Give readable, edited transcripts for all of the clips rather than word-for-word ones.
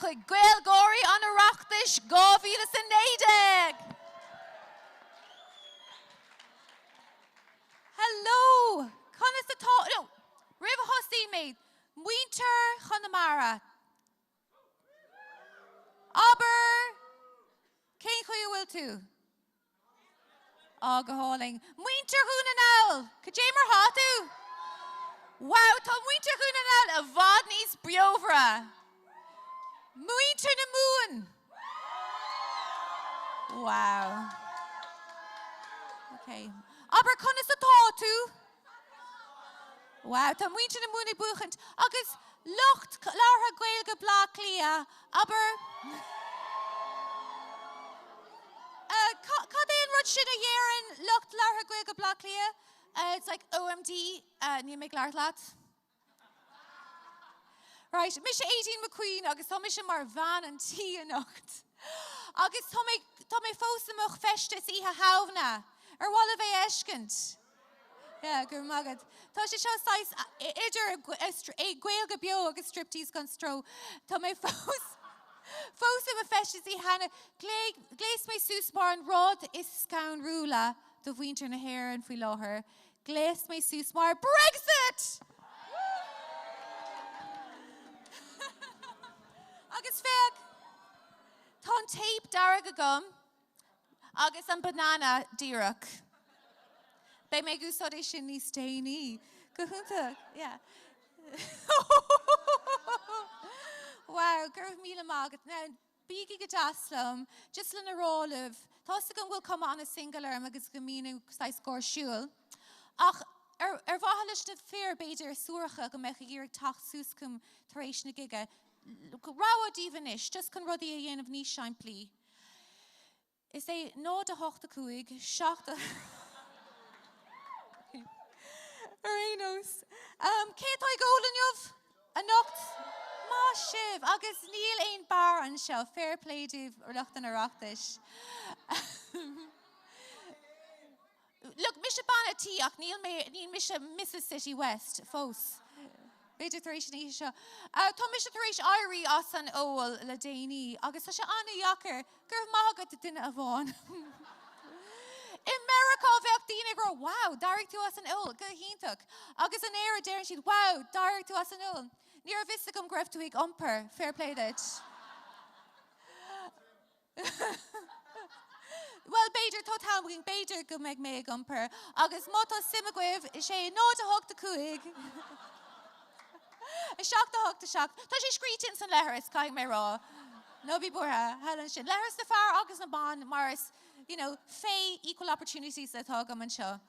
chuig GaelGÁIRÍ an Oireachtais 2019! Hello! Conas atá, no, roimh a thosaí mé, muintir Chonamara, abair, cén chaoi a bhfuil tú? Á, go hálainn. Muintir Dhún na nGall, cad é mar thá tú? Wow, tá muintir Dhún na nGall i bhfad níos beomhaire. Muintir na Mumhan! Wow. Ok. Abair conas atá tú? Wow, tá muintir na Mumhan ag buachaint. Agus lucht labhartha Gaeilge Bleá Cliath, abair. Uh, cad é an rud sin a dheireann lucht labhartha Gaeilge Bleá Cliath? Uh, it's like OMD, uh, níl mé ag labhairt leat. Right, mise Aideen McQueen agus tá mise mar bhean an tí anocht. Agus tá mé, tá mé fós i mo feisteas Oíche Shamhna. Ar mhaith libh é a fheiscint? Yeah, go raibh maith agat. Tá sé seo saghas idir Gaeilge Beo agus Striptease gan stró. Tá mé fós fós i mo feisteas Oíche Shamhna. Ghléas mé suas mar an rud is scanrúla do mhuintir na hÉireann faoi láthair. Ghléas mé suas mar Brexit! Agus féach, tá an téip dearg agam. Agus an banana díreach. Beidh mé ag úsáid é sin níos déanaí. Go hiontach, yeah. Wow, go raibh míle maith agat. Now, bígí go deas liom, just lena rá libh, tá 'fhios agam go bhfuil cuma an-single orm agus go mbím saghas gáirsiúil, ach ar, ar mhaithe leis na fir, b'fhéidir, suaracha go mbeadh ag iarraidh teacht suas chugam tar éis na gige, rabhadh daoibh anois, just chun rudaí a dhéanamh níos simplí. Is é 0 8 5 7 Ar aon nós, cé atá ag ól inniu? Anocht? Maith sibh! Agus níl aon beár anseo, fair play daoibh, lucht an Oireachtais. Look, mise bean a' tí ach níl mé, níl mise Mrs City West fós. B'fhéidir tar éis an oíche seo. Tá mise tar éis éirí as an ól le déanaí agus tá sé an-dheacair. Go raibh maith agat, duine amháin. I Meiriceá bheadh daoine ag rá, wow, d'éirigh tú as an ól, go hiontach. Agus in Éirinn deireann siad, wow, d'éirigh tú as an ól. Ní raibh fhios agam go raibh tú ag iompar, fair play duit. Bhuel, b'fhéidir, tá t-am againn, b'fhéidir go mbeidh mé ag iompar. Agus má tá suim agaibh, is é 0 8 5 7 8 7. Tá sé scríte ins an leithreas, caithfidh mé rá. Ná bí buartha, thall ansin. Leithreas na fear agus na ban, mar is, you know, fé equal opportunities atá agam anseo.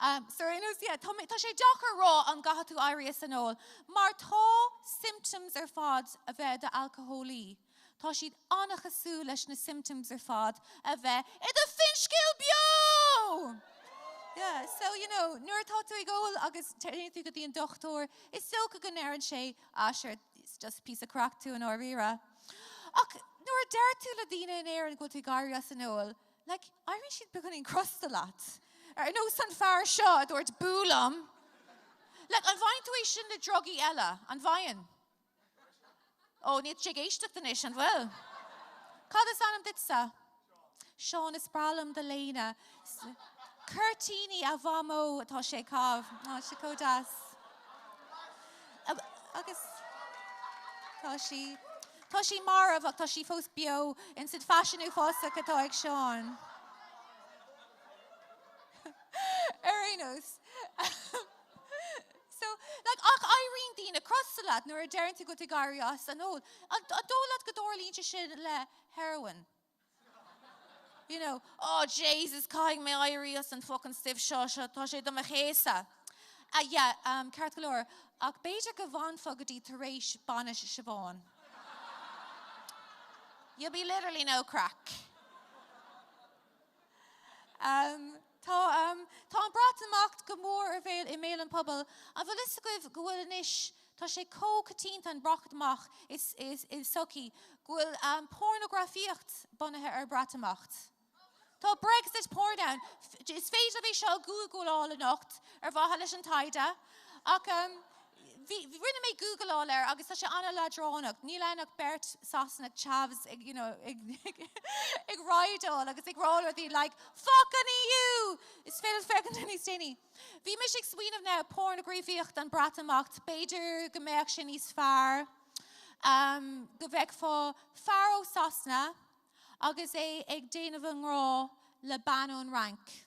Um, so ar aon nós, yeah, tá, tá sé deacair rá an gcaithfidh tú éirí as an ól, mar tá symptoms ar fad a bheith i d'alcólaí. Tá siad an-chosúil leis na symptoms ar fad a bheith i do finscéal beo! Yeah, so, you know, nuair atá tú ag ól agus téann tú go dtí an dochtúir, is dócha go ndeireann sé, ah sure, it's just píosa craic tú i ndáiríre. Ach nuair a deir tú le daoine in Éirinn go bhfuil tú ag éirí as an ól, like, éiríonn siad beagáinín crosta leat. Ar nós an fear seo a dúirt bú liom. Like, an bhfaigheann tú é sin le drugaí eile? An bhfaigheann? Ó, níl tú ag éisteacht anois, an bhfuil? Cad is ainm duitse? Seán, is breá liom do léine. Cuirtíní a mhamó atá sé ag caitheamh. Tá sé chomh deas. Agus tá sí tá sí marbh ach tá sí fós beo ins an faisean uafásach atá ag Seán. Ar aon nós. So, like, ach éiríonn daoine crosta leat nuair a deireann tú go bhfuil tú ag éirí as an ól. An dóigh leat go dtarlaíonn sé sin le heroin? You know, oh Jesus, caithfidh mé éirí as an fucking stuif seo, seo, tá sé do mo chéasadh. Uh, yeah, um, ceart go leor, ach b'fhéidir go bhfanfá go dtí tar éis bainis Siobhán. You'll be literally no craic. Tá tá an Breatimeacht go mór ar bhéal i mbéal an pobail. An bhfuil fhios agaibh go bhfuil anois, tá sé chomh coitianta an Breatimeacht is is i sochaí, go bhfuil pornagrafaíocht bunaithe ar Breatimeacht. Tá Brexit porn ann. Is féidir libh é seo a ghúgláil anocht ar mhaithe leis an taighde. Ach. Bhí, rinne mé googleáil air agus tá sé an-leadránach. Níl ann ach beirt Sasanach chavs ag, you know, ag, ag raideáil agus ag rá rudaí like fuck an EU! Is féidir féachaint air níos déanaí. Bhí mise ag smaoineamh now, pornagrafaíocht an Breatimeacht, b'fhéidir go mbeadh sé níos fearr um, go bhfeicfeá fear ó Sasana agus é ag déanamh an ngrá le bean ón Fhrainc.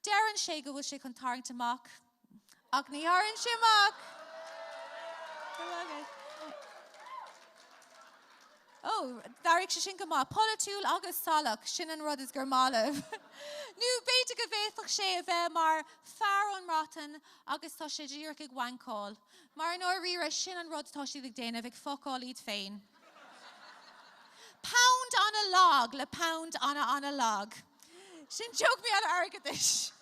Deireann sé go bhfuil sé chun tarraingt amach, ach ní tharraingíonn sé amach. Ó, d'éirigh sé sin go maith. Polaitiúil agus salach, sin an rud is gur maith libh. Nó b'fhéidir go bhféadfadh sé a bheith mar fear ón mBreatain agus tá sé díreach ag wancáil. Mar i ndáiríre, sin an rud atá siad ag déanamh, ag focáil iad féin. Pound ana-lag le pound ana-ana-lag. Sin joke mé airgeadais.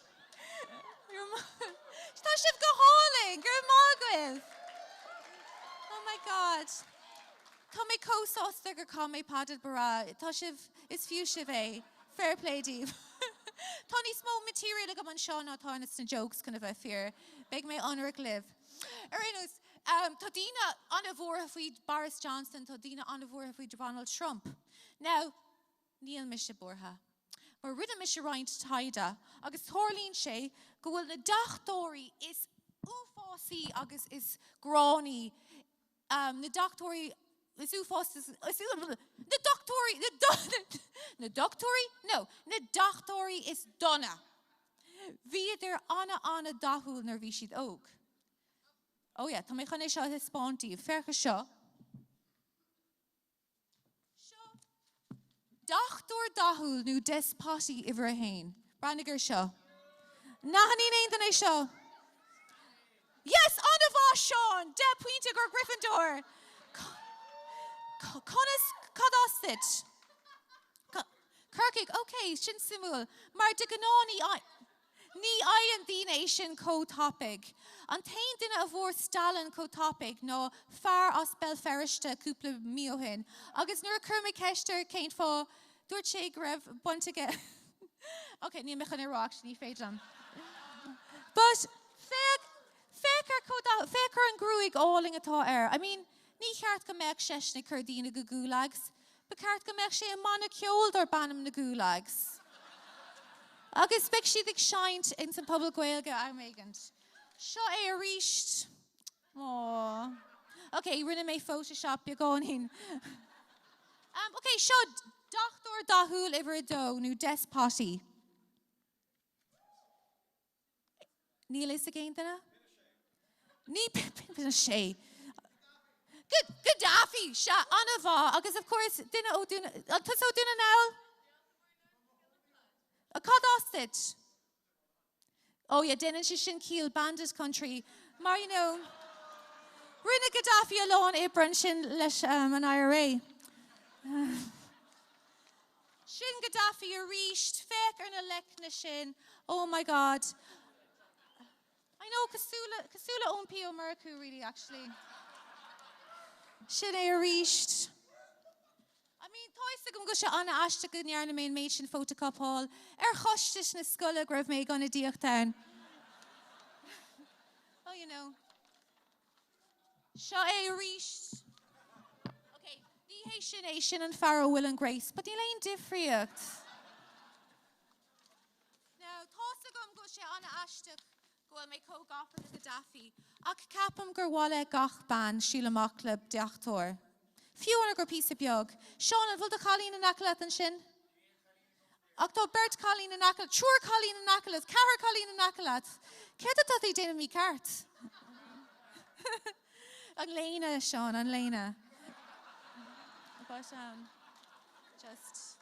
Tá sibh go hálainn, go raibh maith agaibh. Oh my God. Tá mé chomh sásta gur chaith mé Paidir Barra. Tá sibh, is fiú sibh é. Fair play daoibh. Tá níos mó material agam anseo ná atá sna jokes chun a bheith fíor. Beidh mé ionraic libh. Ar aon nós, tá daoine an-bhuartha faoi Boris Johnson, tá daoine an-bhuartha faoi Donald Trump. Now, níl mise buartha. Mar rinne mise roinnt taighde agus tarlaíonn sé go bhfuil na deachtóirí is uafásaí agus is gránaí, na deachtóirí is uafásaí, na dochtúirí, na dochtúirí? No, na deachtóirí is dona. Bhíodar ana-ana-dathúil nuair a bhí siad óg. Oh yeah, tá mé chun é seo a thaispeáint daoibh. Féach ar seo. Seo deachtóir dathúil nó despotty uimhir a haon. Breathnaigh ar seo. An aithníonn aon duine é seo? Yes, an-mhaith, Seán! 10 pointe go Gryffindor! Conas, cad as duit? Corcaigh, ok, sin suimiúil. Mar de ghnáth ní Ní fhaigheann daoine é sin chomh tapaidh. An t-aon duine a bhfuair Stalin chomh tapaidh ná fear as Béal Feirste cúpla mí ó shin agus nuair a chuir mé ceist air cén fáth, dúirt sé go raibh baint aige Ok, níl mé chun é rá actually, ní féidir liom. But féach, féach ar chomh dath, féach ar an ghruaig álainn atá air. I mean, ní cheart go mbeadh seisean ag cur daoine go gulags. Ba cheart go mbeadh sé i mbanna ceoil darb ainm na Gulags. Agus beidh siad ag seinnt ins an Phuball Gaeilge am éigint. Seo é arís. Aww. Ok, rinne mé Photoshop beagáinín. Um, ok, seo deachtóir dathúil uimhir a dó nó Despotty. Níl fhios ag aon duine? Ní sé. Gaddafi, sea, an-mhaith, agus of course, duine ó Dún, an tusa ó Dún na nGall? Cad as duit? Oh yeah, déanann sé sin ciall, bandit country, mar you know, rinne Gaddafi a lán oibre ansin leis um, an IRA. Sin Gaddafi arís, féach ar na leicne sin, oh my God. I know, cosúil le, cosúil le Eoin P. Ó Murchú really, actually. Sin é arís. I mean, tá fhios agam go bhfuil sé an-aisteach go ndearna mé an méid sin fótacóipeáil ar chostas na scoile go raibh mé ag ionadaíocht ann. Oh, you know. Seo é arís. Ok, ní hé sin é, sin an fear ó Will and Grace, but níl aon difríocht. Now, tá's agam go bhfuil sé an-aisteach go bhfuil mé chomh gafa le Gaddafi, ach ceapaim gur mhaith le gach bean siúl amach le deachtóir. Fiú amháin gur píosa beag. Seán, an bhfuil do chailín in aice leat ansin? Ach tá beirt cailín in aice, triúr cailín in aice leat, ceathrar cailín in aice leat. Céard atá tú ag déanamh mícheart? An léine, Seán, an léine. But, um, just...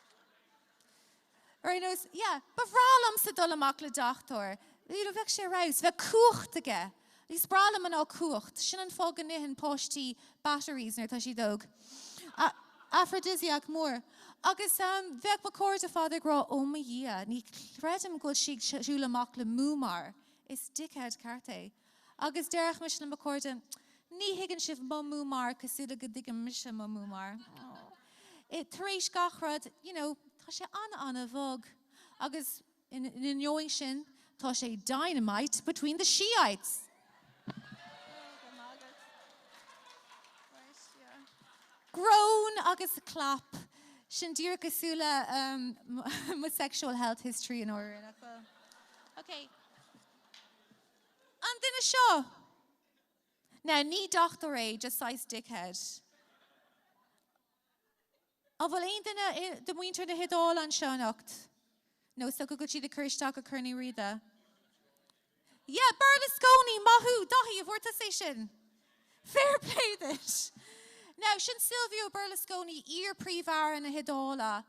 Ar aon nós, yeah, ba bhreá liomsa dul amach le deachtóir. You know, bheadh sé ar fheabhas, bheadh cumhacht aige. Is breá le mná cumhacht. Sin an fáth go n-itheann páistí batteries nuair atá siad óg. Aphrodisiac mór. Agus bheadh mo chairde fada ag rá, Ó mo Dhia, ní chreidim go bhfuil sí ag siúl amach le Muammar. Is dickhead ceart é. Agus déarfadh mise le mo chairde, Ní thuigeann sibh mo Muammar cosúil le go dtuigeann mise mo Muammar. Tar éis gach rud, you know, tá sé an-an-bhog. Agus In ainneoin sin, tá sé dynamite between the Shiites! agus clap. Sin díreach cosúil le mo sexual health history in order, nach bhfuil? Ok. An duine seo? Now, ní dochtúir é, just saghas dickhead. An bhfuil aon duine de mhuintir na hIodáile anseo anocht? Nó is dócha go bhfuil siad ag cur isteach ar Chorn Uí Riada. Yeah, Berlusconi, maith thú! Daithí, an bhfuair tusa é sin? Fair play duit! Now, sin Silvio Berlusconi, iar-Phríomh-Aire na hIodáile.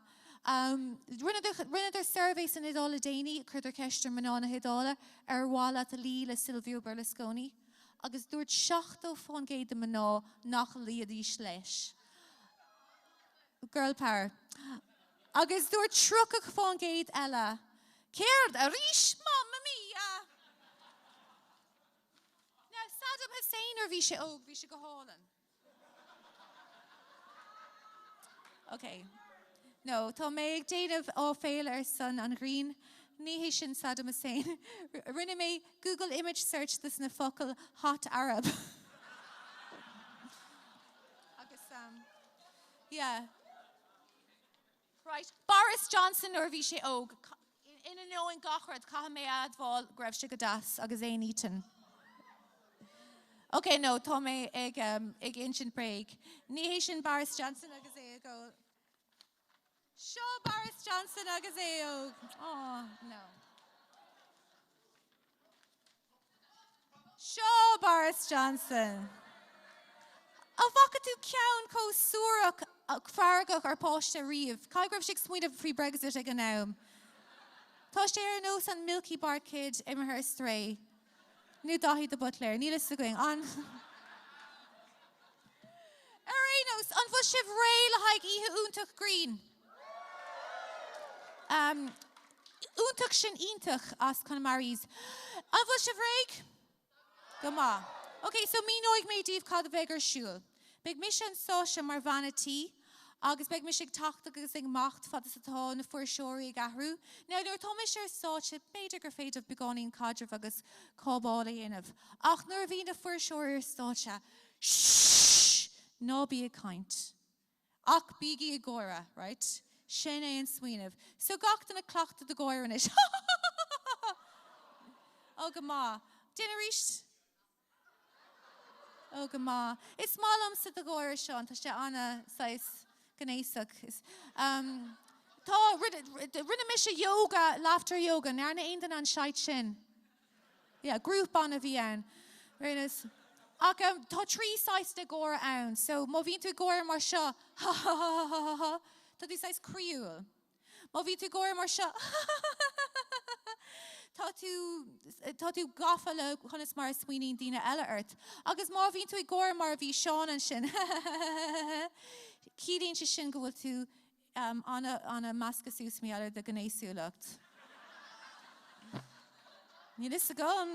Um, rinneadar suirbhé san Iodáil le déanaí, chuireadar ceist ar mná na hIodáile ar mhaith leat luí le Silvio Berlusconi, agus dúirt 70% de mná nach luífidís leis. Girl power. Agus dúirt 30% eile, Céard, arís? Mamma mia! Now, Saddam Hussein nuair a bhí sé óg, bhí sé go hálainn. Ok. No, tá mé ag déanamh áiféil ar son an ghrinn. Ní hé sin Saddam Hussein. Rinne mé Google image search dos na focail hot Arab. Agus, um, yeah. Right, Boris Johnson nuair a bhí sé óg, in ainneoin gach rud, caithfidh mé a admháil go raibh sé go deas agus é in Eton. Ok, no, tá mé ag, um, ag insint bréag. Ní hé sin Boris Johnson agus é ag óg. Seo Boris Johnson agus é óg. Oh, no. Seo Boris Johnson. An bhfaca tú ceann chomh suarach feargach ar pháiste riamh? Caithfidh go raibh sé ag smaoineamh faoi Brexit ag an am. Tá sé ar nós an Milky Bar Kid imithe ar strae. Nó Daithí de Buitléir, níl fhios againn. An. Ar aon nós, an bhfuil sibh réidh le haghaidh oíche iontach grinn? Um, iontach sin iontach as Connemara's. An bhfuil sibh réidh? Go maith. Ok, so míneoidh mé daoibh cad a bheidh ar siúl. Beidh mise an stáitse mar bhean a' tí agus beidh mise ag teacht agus ag imeacht fad is atá na fuirseoirí ag athrú. Now, nuair atá mise ar stáitse, b'fhéidir gur féidir beagáinín caidrimh agus cábáil a dhéanamh. Ach nuair a bhíonn na fuirseoirí ar stáitse, shh! Ná bí ag caint. Ach bígí ag gáire, right? Sin é an smaoineamh. So gach duine cleachtadh do gáire anois. Ó go maith. Déan arís. Ó go maith. Is maith liomsa do gháire, Seán, tá sé ana saghas gnéasach. Um, tá, rinne mise yoga, laughter yoga, an ndearna aon duine an shite sin? Yeah, Groupon a bhí ann. Rinneas. Ach tá 3 saghas de gáire ann. So má bhíonn tú ag gáire mar seo, ha ha ha ha ha ha, tá tú saghas croíúil. Má bhíonn tú ag gáire mar seo, ha ha ha ha ha ha, tá tú, tá tú gafa le conas mar a smaoiníonn daoine eile ort. Agus má bhíonn tú ag gáire mar a bhí Seán ansin, ha ha ha ha ha ha, ciallaíonn sé sin go bhfuil tú Ana-mheasctha suas mar gheall ar do ghnéasúlacht. Níl fhios agam.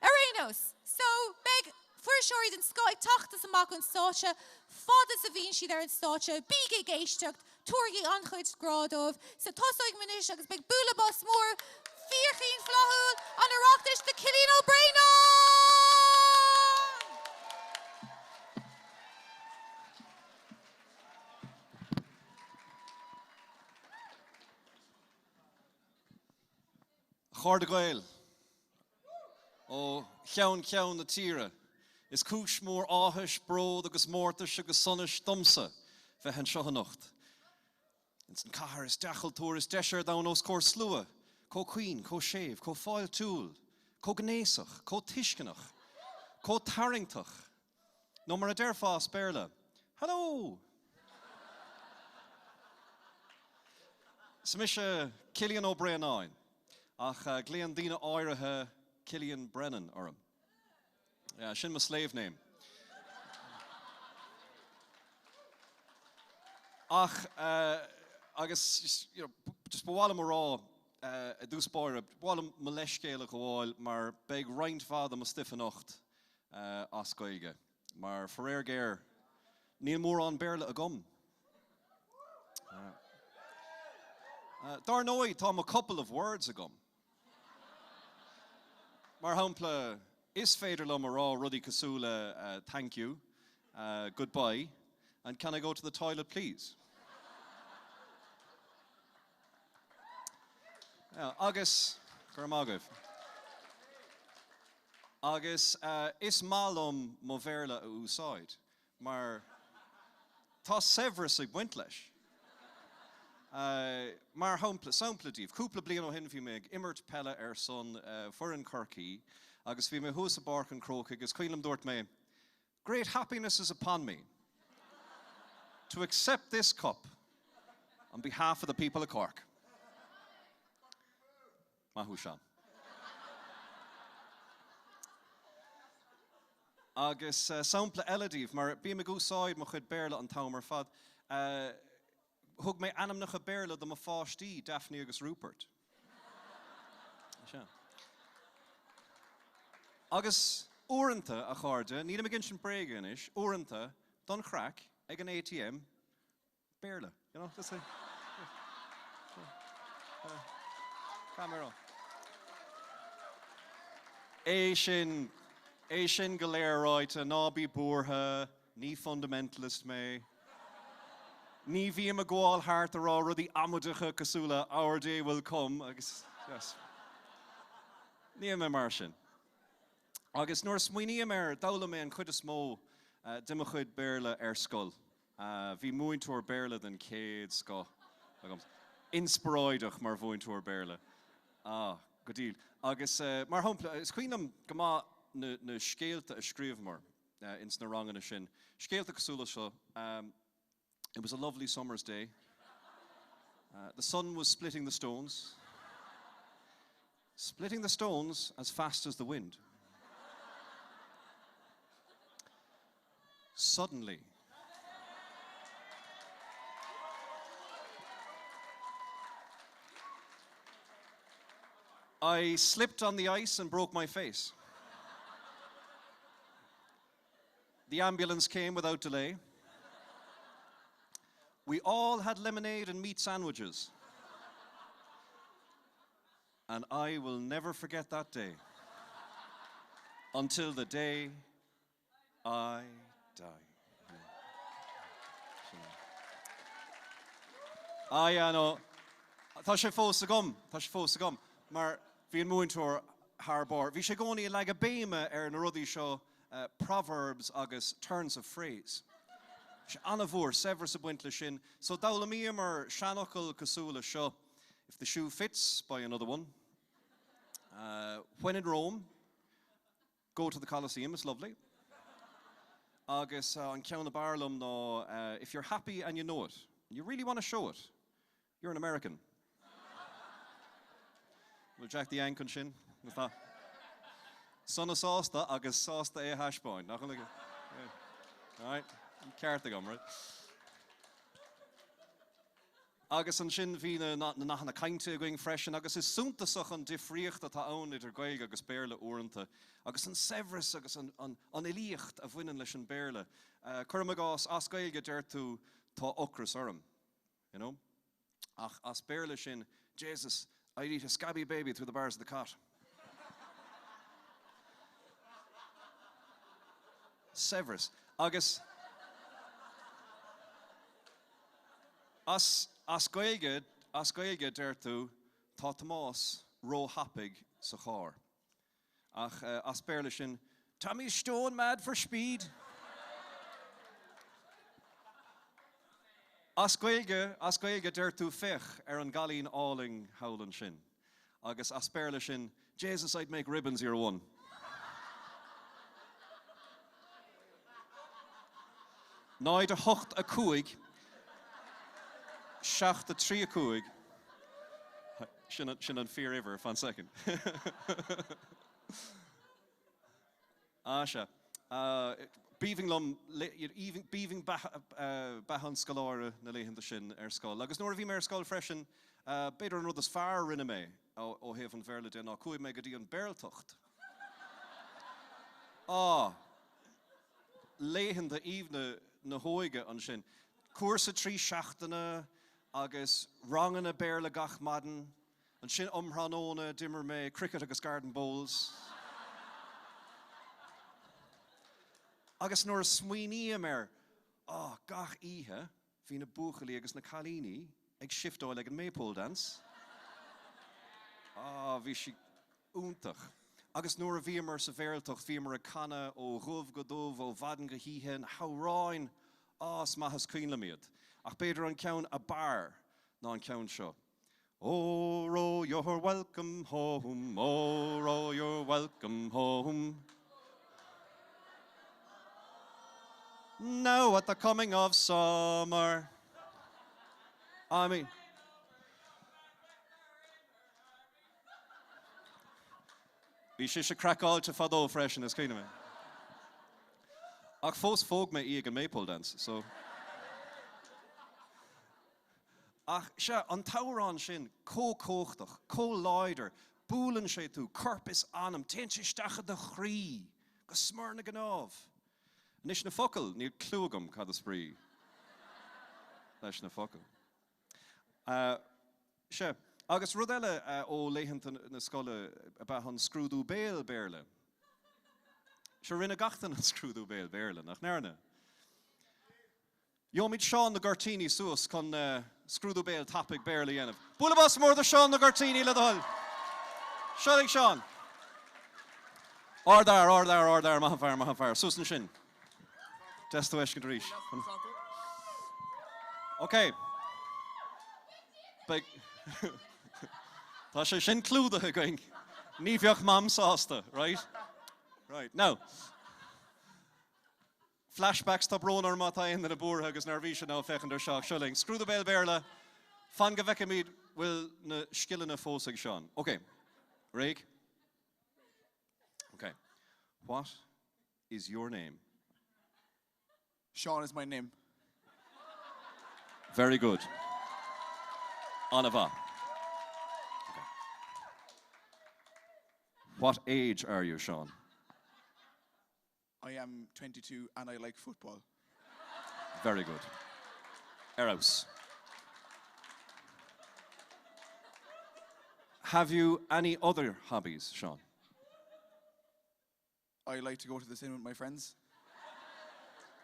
Ar aon nós, so, beidh fuirseoirí den scoth ag teacht is amach ón stáitse fad is a bhíonn siad ar an stáitse, bígí ag éisteacht, tabhairigí an-chuid grá dóibh. So tosóidh muid anois agus beidh bualadh bos mór fíorchaoin flaithiúil an Oireachtais do Cillian Ó Braonáin! A chairde Gael ó cheann ceann na tíre, is cúis mhór áthais, bród agus mórtais agus sonais domsa bheith anseo anocht. Ins an cathair is dea-chultúir is deise ar domhan os comhair slua chomh caoin, chomh séimh, chomh fáiltiúil, chomh gnéasach, chomh tuisceanach, chomh tarraingteach, Nó mar a déarfá as Béarla, Hello! Is mise Cillian Ó Braonáin, ach glaonn daoine áirithe Cillian Brennan orm. Yeah, sin mo slave name. Ach, agus, you know, just ba mhaith liom a rá i dtús báire, ba mhaith liom mo leithscéal a ghabháil mar beidh roinnt mhaith de mo stuif anocht as Gaeilge, mar faraor géar, níl mórán Béarla agam. Dar ndóigh, tá mo couple of words agam. Mar shampla, is féidir liom a rá rudaí cosúil le thank you, goodbye. And can I go to the toilet please? Agus, go raibh maith agaibh. Agus is maith liom mo Bhéarla a úsáid mar tá saibhreas ag baint leis. Mar shampla, sampla daoibh, cúpla bliain ó shin bhí mé ag imirt peile ar son foireann Chorcaí agus bhí mé thuas i bPáirc an Chrócaigh is cuimhin liom dúirt mé, Great happiness is upon me to accept this cup on behalf of the people of Cork. Maith thú, Seán. Agus sampla eile daoibh, mar bím ag úsáid mo chuid Béarla an t-am ar fad, thug mé ainmneacha Béarla do mo pháistí, Daphne agus Rupert. Sea. Agus uaireanta, a chairde, nílim ag insint bréige anois, uaireanta, don chraic, ag an ATM, Béarla, you know, just say. Caithfidh mé a rá. É sin, é sin go léir ráite, ná bí buartha, ní fundamentalist mé. Ní bhím ag gabháil thart ag rá rudaí amaideacha cosúil le our day will come agus, yes. Níl mé mar sin. Agus nuair a smaoiním air, d'fhoghlaim mé an chuid is mó de mo chuid Béarla ar scoil. Bhí múinteoir Béarla den chéad scoth agam. Inspioráideach mar mhúinteoir Béarla. Ah, go diail. Agus mar shampla, is cuimhin liom go maith na scéalta a scríobhamar ins na ranganna sin. Scéalta cosúil le seo, It was a lovely summer's day. The sun was splitting the stones. Splitting the stones as fast as the wind. Suddenly. I slipped on the ice and broke my face. The ambulance came without delay. We all had lemonade and meat sandwiches. And I will never forget that day until the day I die. Ah yeah, no. Tá sé fós agam, tá sé fós agam, mar bhí an múinteoir thar barr. Bhí sé i gcónaí ag leagadh béime ar na rudaí seo, proverbs agus turns of phrase. Bhí sé an-mhór, saibhreas ag baint leis sin. So d'fhoghlaimíomar seanfhocail cosúil le seo, If the shoe fits, buy another one. When in Rome, Go to the Colosseum, it's lovely. Agus an ceann ab fhearr liom ná If you're happy and you know it, and you really want to show it, you're an American. Bhfuil Jack the Yank ansin? Tá. Sona sásta agus sásta é a thaispeáint, nach bhfuil? Right? Ceart agam, right? Agus ansin bhí na nathanna cainte againn freisin agus is suntasach an difríocht atá ann idir Gaeilge agus Béarla uaireanta agus an saibhreas agus an fhilíocht a bhaineann leis an Béarla. Cuirim i gcás, as Gaeilge deir tú tá ocras orm, you know? Ach as Béarla sin Jesus, I'd eat a scabby baby through the bars of the cot. Saibhreas. Agus. As as Gaeilge as Gaeilge deir tú tá Tomás róthapaidh sa charr. Ach as Béarla sin Tommy's stone mad for speed! As Gaeilge as Gaeilge deir tú féach ar an gcailín álainn thall ansin. Agus as Béarla sin, Jesus, I'd make ribbons year one. 0, 8, 5, 7, 3, 5, Sin an fíor-uimhir, fan soicind. Ah, sea. B'aoibhinn liom, b'aoibhinn beatha an scoláire na laethanta sin ar scoil. Agus nuair a bhí mé ar scoil freisin, b'fhéidir an rud is fearr a rinne mé ó thaobh an Bhéarla de ná chuaigh mé go dtí an Béarltacht. Ah, laethanta aoibhne na hóige ansin. Cúrsa 3 seachtaine agus ranganna Béarla gach maidin. Ansin um thráthnóna d'imir mé cricket agus garden bowls. Agus nuair a smaoiním air, Ah, gach oíche bhí na buachaillí agus na cailíní ag shiftáil ag an Maypole Dance. Ah, bhí sé iontach. Agus nuair a bhíomar sa Bhéarltacht bhíomar ag canadh ó dhubh go dubh, ó mhaidin go hoíche, na hamhráin, ah, is maith is cuimhin liom iad. Ach b'fhéidir an ceann ab fhearr ná an ceann seo. Óró, you're welcome home, Óró, you're welcome home. Now at the coming of summer. I mean, Bhí sise craiceáilte fadó freisin, is cuimhin liom. Ach fós phóg mé í ag an Maypole Dance, so. Ach, sea, an t-amhrán sin, chomh cumhachtach, chomh láidir, buaileann sé tú, corp is anam, téann sé isteach i do chroí, go smior na gcnámh. Anois na focail, níl cliú agam cad is brí leis na focail. Sea, agus rud eile ó laethanta na scoile ab ea an scrúdú béil Béarla. Sea, rinne gach duine an scrúdú béil Béarla, nach ndearna? Gheobhaimid Seán na gCuirtíní suas chun scrúdú béil tapaidh Béarla a dhéanamh. Bualadh bos mór do Seán na gCuirtíní, le do thoil. Seo chugainn Seán. Ard-fhear, ard-fhear, ard-fhear, maith an fear, maith an fear. Suas ansin. Deas tú a fheiscint arís. Ok. Beidh. Tá sé sin clúdaithe againn. Ní bheadh Mam sásta, right? Right, now. Flashbacks, Tá brón orm má tá aon duine buartha agus neirbhíseach ag féachaint ar seo. Seo linn. Scrúdú béil Béarla. Fan go bhfeicfimid bhfuil na scileanna fós ag Seán. Ok. Réidh? Ok. What is your name? Seán is my name. Very good. An-mhaith. Ok. What age are you, Seán? I am 22 and I like football. Very good. Ar fheabhas. Have you any other hobbies, Sean? I like to go to the cinema with my friends.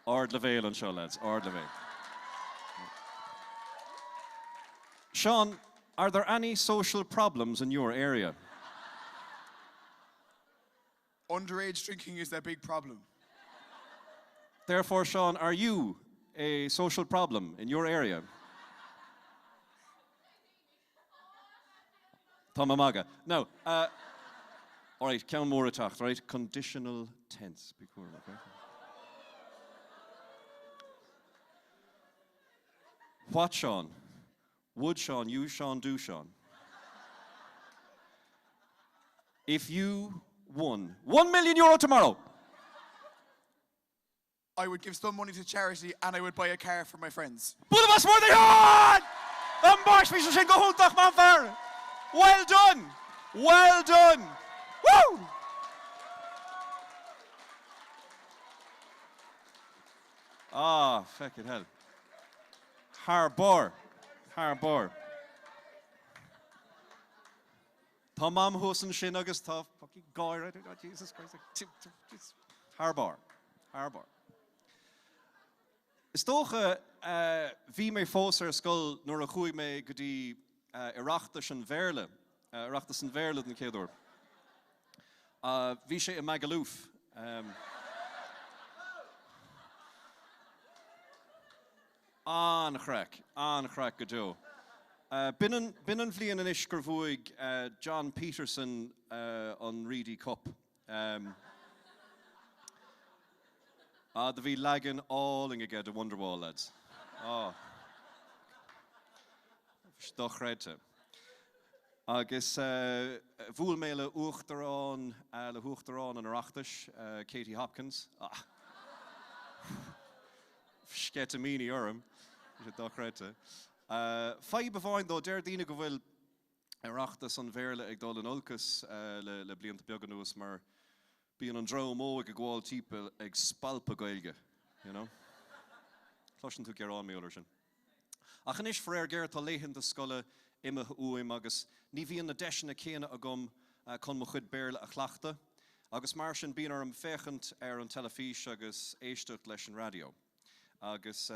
Ardleibhéal anseo, lads, ardleibhéal. Sean, are there any social problems in your area? Underage drinking is a big problem. Therefore, Sean, are you a social problem in your area? Tá mé ag magadh. Now, uh, all right, ceann mór ag teacht, right? Conditional tense. Bí cúramach, right? What, Sean? Would Sean, you Sean, do Sean? If you won €1 million tomorrow! I would give some money to charity and I would buy a car for my friends. Bualadh bos mór do Sheán! Ambaist, bhí sé sin go hiontach, maith an fear! Well done! Well done! Woo! Ah, feckin hell. Thar barr. Thar barr. Tá Mam thuas ansin agus tá fucking gáire. Oh, Jesus Christ. Thar barr. Thar barr. Is dócha, bhí mé fós ar scoil nuair a chuaigh mé go dtí Oireachtas an Bhéarla, Oireachtas an Bhéarla den chéad uair. Bhí sé i Magaluf. An-chraic, an-chraic go deo. B'in an, b'in an bhliain anois gur bhuaigh John Peterson an Reidy Cup. Ah, do bhí leagan álainn aige de Wonderwall, lads. Ah. Dochreidte. Agus bhuail mé le Uachtarán, le hUachtarán an Oireachtais, Katie Hopkins. Ah. Sceitimíní orm. Bhí sé dochreidte. Fadhb amháin dó, deir daoine go bhfuil Oireachtas an Bhéarla ag dul in olcas le blianta beaga anuas mar bíonn an dream óg ag gabháil timpeall ag spalpadh Gaeilge, you know. Cloiseann tú gearán mar gheall air sin. Ach anois, faraor géar, tá laethanta scoile imithe uaim agus ní bhíonn na deiseanna céanna agam chun mo chuid Béarla a chleachtadh agus mar sin bíonn orm féachaint ar an teilifís agus éisteacht leis an raidió. Agus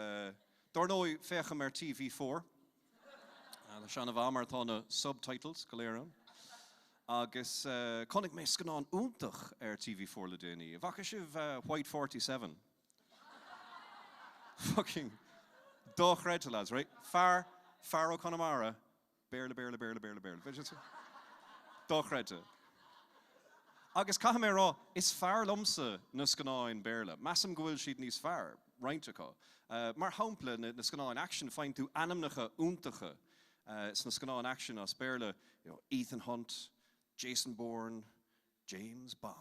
dár ndóigh, féachaim ar TV4. Tá sé an-mhaith mar tá na subtitles go léir ann. Agus chonaic mé scannán iontach ar TV4 le déanaí. An bhfaca sibh White 47? Fucking dochreidte lads, right? Fear, fear ó Conamara, Béarla, Béarla, Béarla, Béarla, Béarla. Dochreidte. Agus caithfidh mé a rá, is fearr liomsa na scannáin Béarla. Measaim go bhfuil siad níos fearr, roinnt acu. Mar shampla, na scannáin action, faigheann tú ainmneacha iontacha sna scannáin action as Béarla, you know, Ethan Hunt, Jason Bourne, James Bond.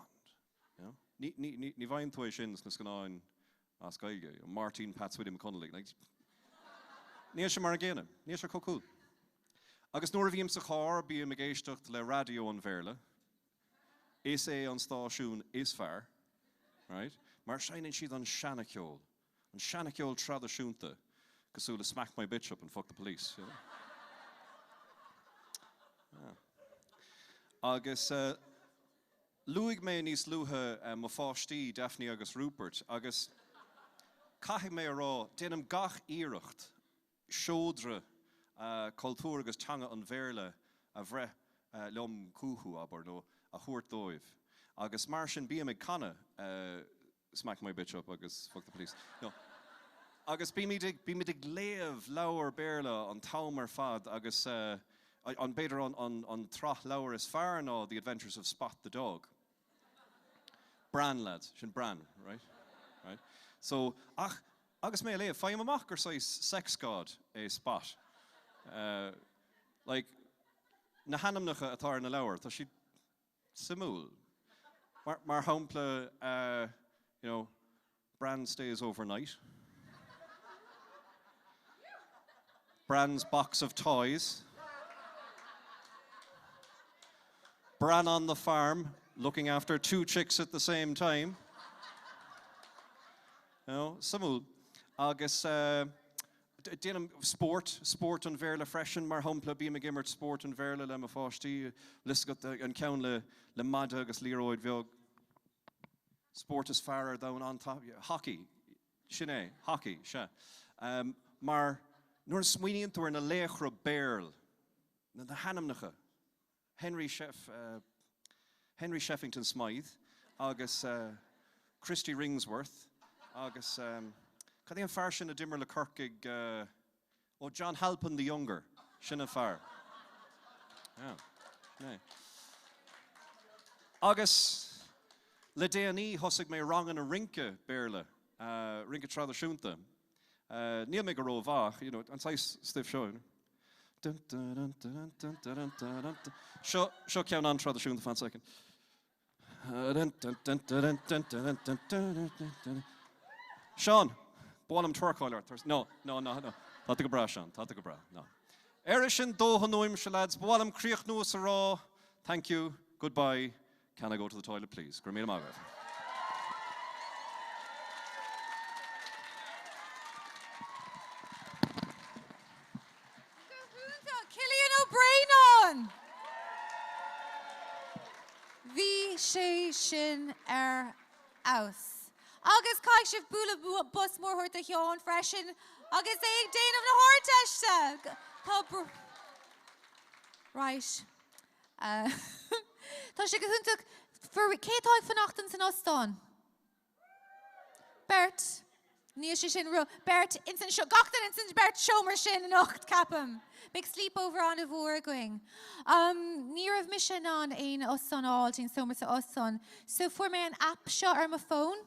You know? Ní, ní, ní, ní bhfaigheann tú é sin sna scannáin as Gaeilge. You know, Martin Pat William Connolly. Like, níl sé mar an gcéanna. Níl sé chomh cool. Agus nuair a bhím sa charr, bím ag éisteacht le raidió an Bhéarla. Is é an stáisiún is fearr, right? Mar seinneann siad an seanacheol. An seanacheol traidisiúnta, cosúil le Smack My Bitch Up and Fuck the Police. You know? Yeah. Agus uh, luaigh mé níos luaithe uh, mo pháistí, Daphne agus Rupert, agus caithfidh mé a rá, déanaim gach iarracht seodra cultúr agus teanga an Bhéarla a bhreith liom chucu, abair, nó a thabhairt dóibh. Agus mar sin bím ag canadh Smack My Bitch Up agus Fuck the Police. No. Agus bímid ag, bímid ag léamh leabhar Béarla an t-am ar fad agus an, b'fhéidir an, an, an tsraith leabhar is fearr ná The Adventures of Spot the Dog. Bran, lads, sin Bran, right? Right? So, ach, agus mé a léamh, faighim amach gur saghas sex god é Spot. Uh, like, na hainmneacha atá ar na leabhair, tá siad suimiúil. Mar, mar shampla, uh, you know, Bran stays overnight. Bran's box of toys. Bran on the farm, looking after two chicks at the same time. You know, suimiúil. Agus uh, déanaim spórt, spórt an Bhéarla freisin, mar shampla, bím ag imirt spórt an Bhéarla le mo pháistí, an ceann le, le maide agus liathróid bheag. Spórt is fearr ar domhan an hockey, sin é, hockey, sea. Um, mar nuair a smaoiníonn tú ar na laochra Béarla, na, na hainmneacha, Henry Chef, uh, Henry Sheffington Smythe agus uh, Christy Ringsworth agus um, cad é an fear sin a d'imir le Corcaigh uh, ó John Halpin the Younger, sin an fear. Yeah. Sin é. Agus le déanaí thosaigh mé ranganna rince Béarla, uh, rince traidisiúnta. Uh, níl mé go rómhaith, you know, an saghas stuif seo. Seo, seo ceann an-traidisiúnta fan second. Seán, ba mhaith liom twerkáil ort. No, no, no, no. Tá tú go breá, Seán, tá tú go breá. No. Ar sin dóthain uaimse, lads, ba mhaith liom críochnú is a rá, thank you, goodbye, can I go to the toilet, please? Go raibh míle maith agaibh. Go hiontach, Cillian Ó Braonáin! Bhí sé sin ar fheabhas. Agus caithfidh sibh bualadh bos mór a thabhairt do Sheán freisin agus é ag déanamh na hArdteiste! Tá Right. Tá sé go hiontach. Cé atá ag fanacht in san óstán? Beirt. Níl sé sin ró. Beirt ins an seo. Gach duine ins an beirt seomra sin anocht, ceapaim. Beidh sleepover an-mhór againn. Um, ní raibh mise in ann aon óstán a fháil, aon seomra sa óstán. So fuair mé an app seo ar mo fón.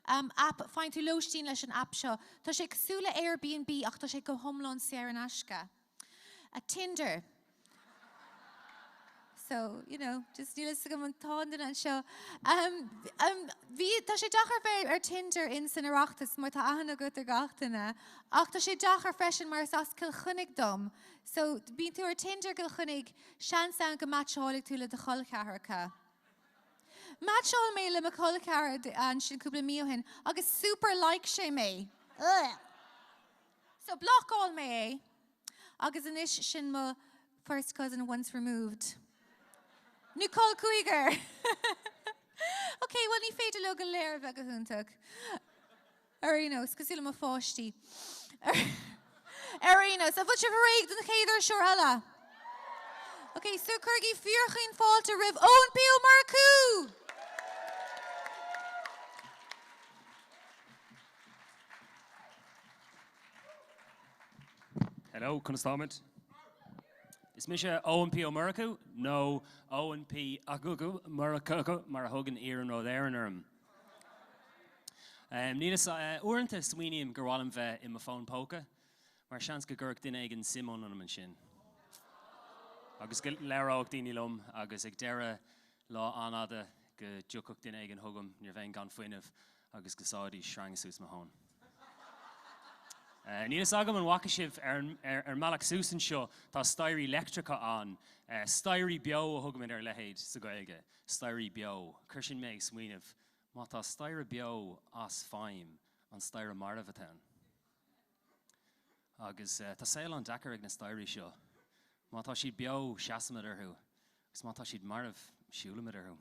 Um, app, faigheann tú lóistín leis an app seo. Tá sé cosúil le Airbnb ach tá sé go hiomlán saor in aisce. A Tinder. So, you know, just níl fhios agam an tá duine anseo. Um, um, bhí, tá sé deacair bheith ar Tinder in san Oireachtas mar tá aithne agat ar gach duine, ach tá sé deacair freisin mar is as Cill Chainnigh dom. So, bíonn tú ar Tinder Cill Chainnigh, seans ann go meaitseálfaidh tú le do chol ceathracha. Meaitseáil mé le mo chol ceathrar ansin cúpla mí ó shin agus super like sé mé. Ugh. So blocáil mé é agus anois sin mo first cousin once removed. Nó col cúigear! Ok, bhuel ní féidir leo go léir a bheith go hiontach. Ar aon nós, cosúil le mo pháistí. Ar aon nós, an bhfuil sibh réidh don chéad iriseoir eile? Ok, so cuirigí fíorchaoin fáilte roimh Eoin P. Ó Murchú! Hello, conas táimid? Is mise Eoin P. Ó Murchú, nó Eoin P. Agugu Murchú mar a thugann Iarnród Éireann orm. Níl fhios, uaireanta smaoiním gur mhaith liom bheith i mo fón póca, mar seans go gcuirfeadh duine éigin suim ionam ansin. Agus go labhródh daoine liom agus ag deireadh lá an-fhada go dtiocfadh duine éigin chugam nuair a bheinn gan fuinneamh agus go sáfaidís sreang suas mo thóin. Níl fhios agam an bhfaca sibh ar an mbealach suas anseo tá staighrí leictreacha ann. Staighrí beo a thugaimid ar a leithéid sa Ghaeilge. Staighrí beo. Chuir sin mé ag smaoineamh, má tá staighre beo as feidhm, an staighre marbh atá ann? Agus tá saol an-deacair ag na staighrí seo. Má tá siad beo, seasaimid orthu, agus má tá siad marbh, siúlaimid orthu.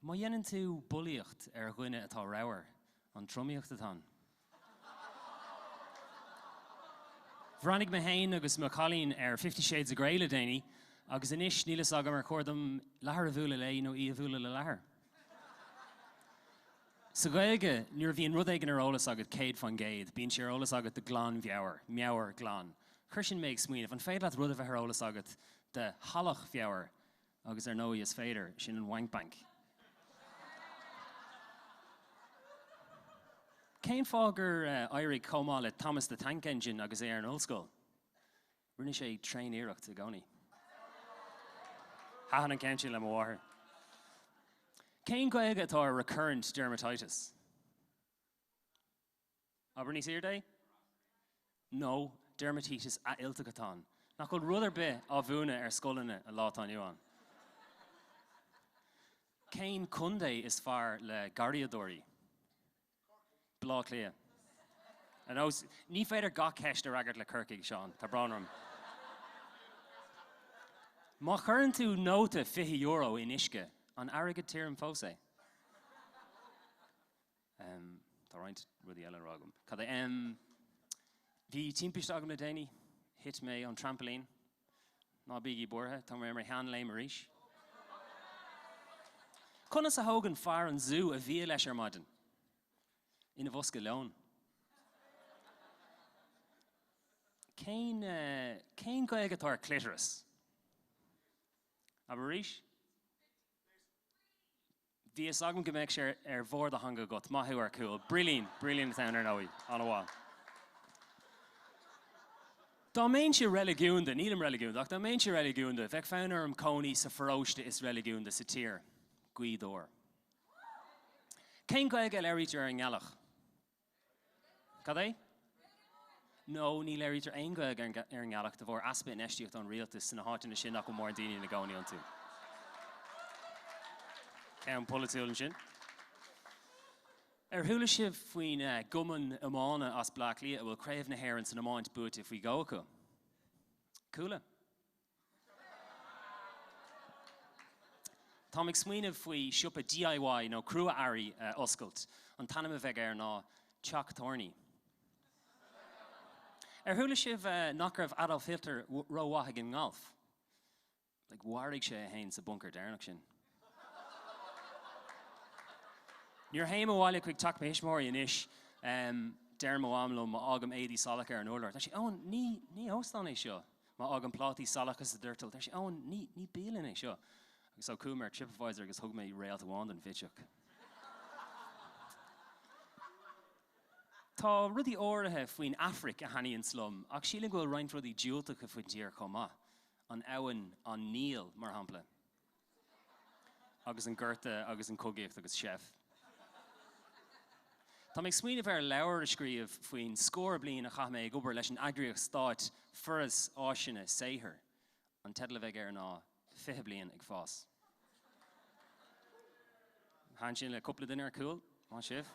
Má dhéanann tú bulaíocht ar dhuine atá ramhar, an tromaíocht atá ann? Bhreathnaigh mé féin agus mo chailín ar Fifty Shades of Grey le déanaí agus anois níl fhios agam ar chóir dom leathar a bhualadh léi nó í a bhualadh le leathar. Sa Ghaeilge, nuair a bhíonn rud éigin ar eolas agat 100%, bíonn sé ar eolas agat de ghlanmheabhair, meabhair ghlan. Chuir sin mé ag smaoineamh, an féidir leat rud a bheith ar eolas agat de shalachmheabhair? Agus ar ndóigh is féidir, sin an Wank Bank. Cén fáth gur éirigh chomh maith le Thomas the Tank Engine agus é ar an ollscoil? Rinne sé tréaniarracht i gcónaí. Thaitin an ceann sin le mo mháthair. Cén Ghaeilge atá ar recurrent dermatitis? Abair níos airde é? No, deirmitíteas athfhillteach atá ann. Nach bhfuil rud ar bith á mhúineadh ar scoileanna an lá atá inniu ann? Cén contae is fearr le garraíodóirí? Baile Átha Cliath. Ar nós, ní féidir gach ceist a fhreagairt le Corcaigh, Seán, tá brón orm. Má chuireann tú nóta €20 in uisce, an airgead tirim fós é? Tá roinnt rudaí eile le rá agam. Cad é? Bhí timpiste agam le déanaí. Thit mé ón trampoline. Ná bígí buartha, tá mé ar mo sheanléim arís. Conas a thógann fear an zú a bhia leis ar maidin? Ina bhosca leoin. Cén, cén Ghaeilge atá ar clitoris? Abair arís? Bhí fhios agam go mbeadh sé ar bharr do theanga agat. Maith thú ar cúl. Brilín, brilín atá ann ar ndóigh. An-mhaith. Dá mbeinnse reiligiúnda, nílim reiligiúnda, ach dá mbeinnse reiligiúnda, bheadh fonn orm cónaí sa pharóiste is reiligiúnda sa tír, Gaoth Dobhair. Cén Ghaeilge a labhraítear ar an ngealach? Cad é? No, ní labhraítear aon Ghaeilge ar an ngealach de bharr easpa infheistíochta ón rialtas sna háiteanna sin nach bhfuil mórán daoine ina gcónaí iontu. Ceann polaitiúil ansin. Ar chuala sibh faoin gcumann iomána as Bleá Cliath a bhfuil Craobh na hÉireann san iomáint buaite faoi dhó acu? Cuala. Táim ag smaoineamh faoi siopa DIY nó crua-earraí a oscailt. An t-ainm a bheidh air ná Teach Tairní. Ar chuala sibh nach raibh Adolf Hitler rómhaith ag an ngalf? Like, mharaigh sé é féin sa bunker deireanach sin. Nuair a théim abhaile chuig teach mo thuismitheoirí anois, deir mo mham liom má fhágaim éadaí salacha ar an urlár, deir sí, Eoin, ní, ní óstán é seo. Má fhágaim plátaí salacha sa doirteal, deir sí, Eoin, ní, ní bialann é seo. Agus so chuaigh mé ar TripAdvisor agus thug mé réalt amháin don bhitseach. Tá rudaí áirithe faoin Afraic a thaitníonns liom, ach sílim go bhfuil roinnt rudaí diúltacha faoin tír chomh maith. An abhainn, an Níl, mar shampla. Agus an gorta agus an chogaíocht agus seif. Tá mé ag smaoineamh ar leabhar a scríobh faoin scór bliain a chaith mé ag obair leis an eagraíocht stáit Foras Áiseanna Saothair. An teideal a bheidh air ná 20 Bliain ag Fás. Thaitin sin le cúpla duine ar cúl, maith sibh.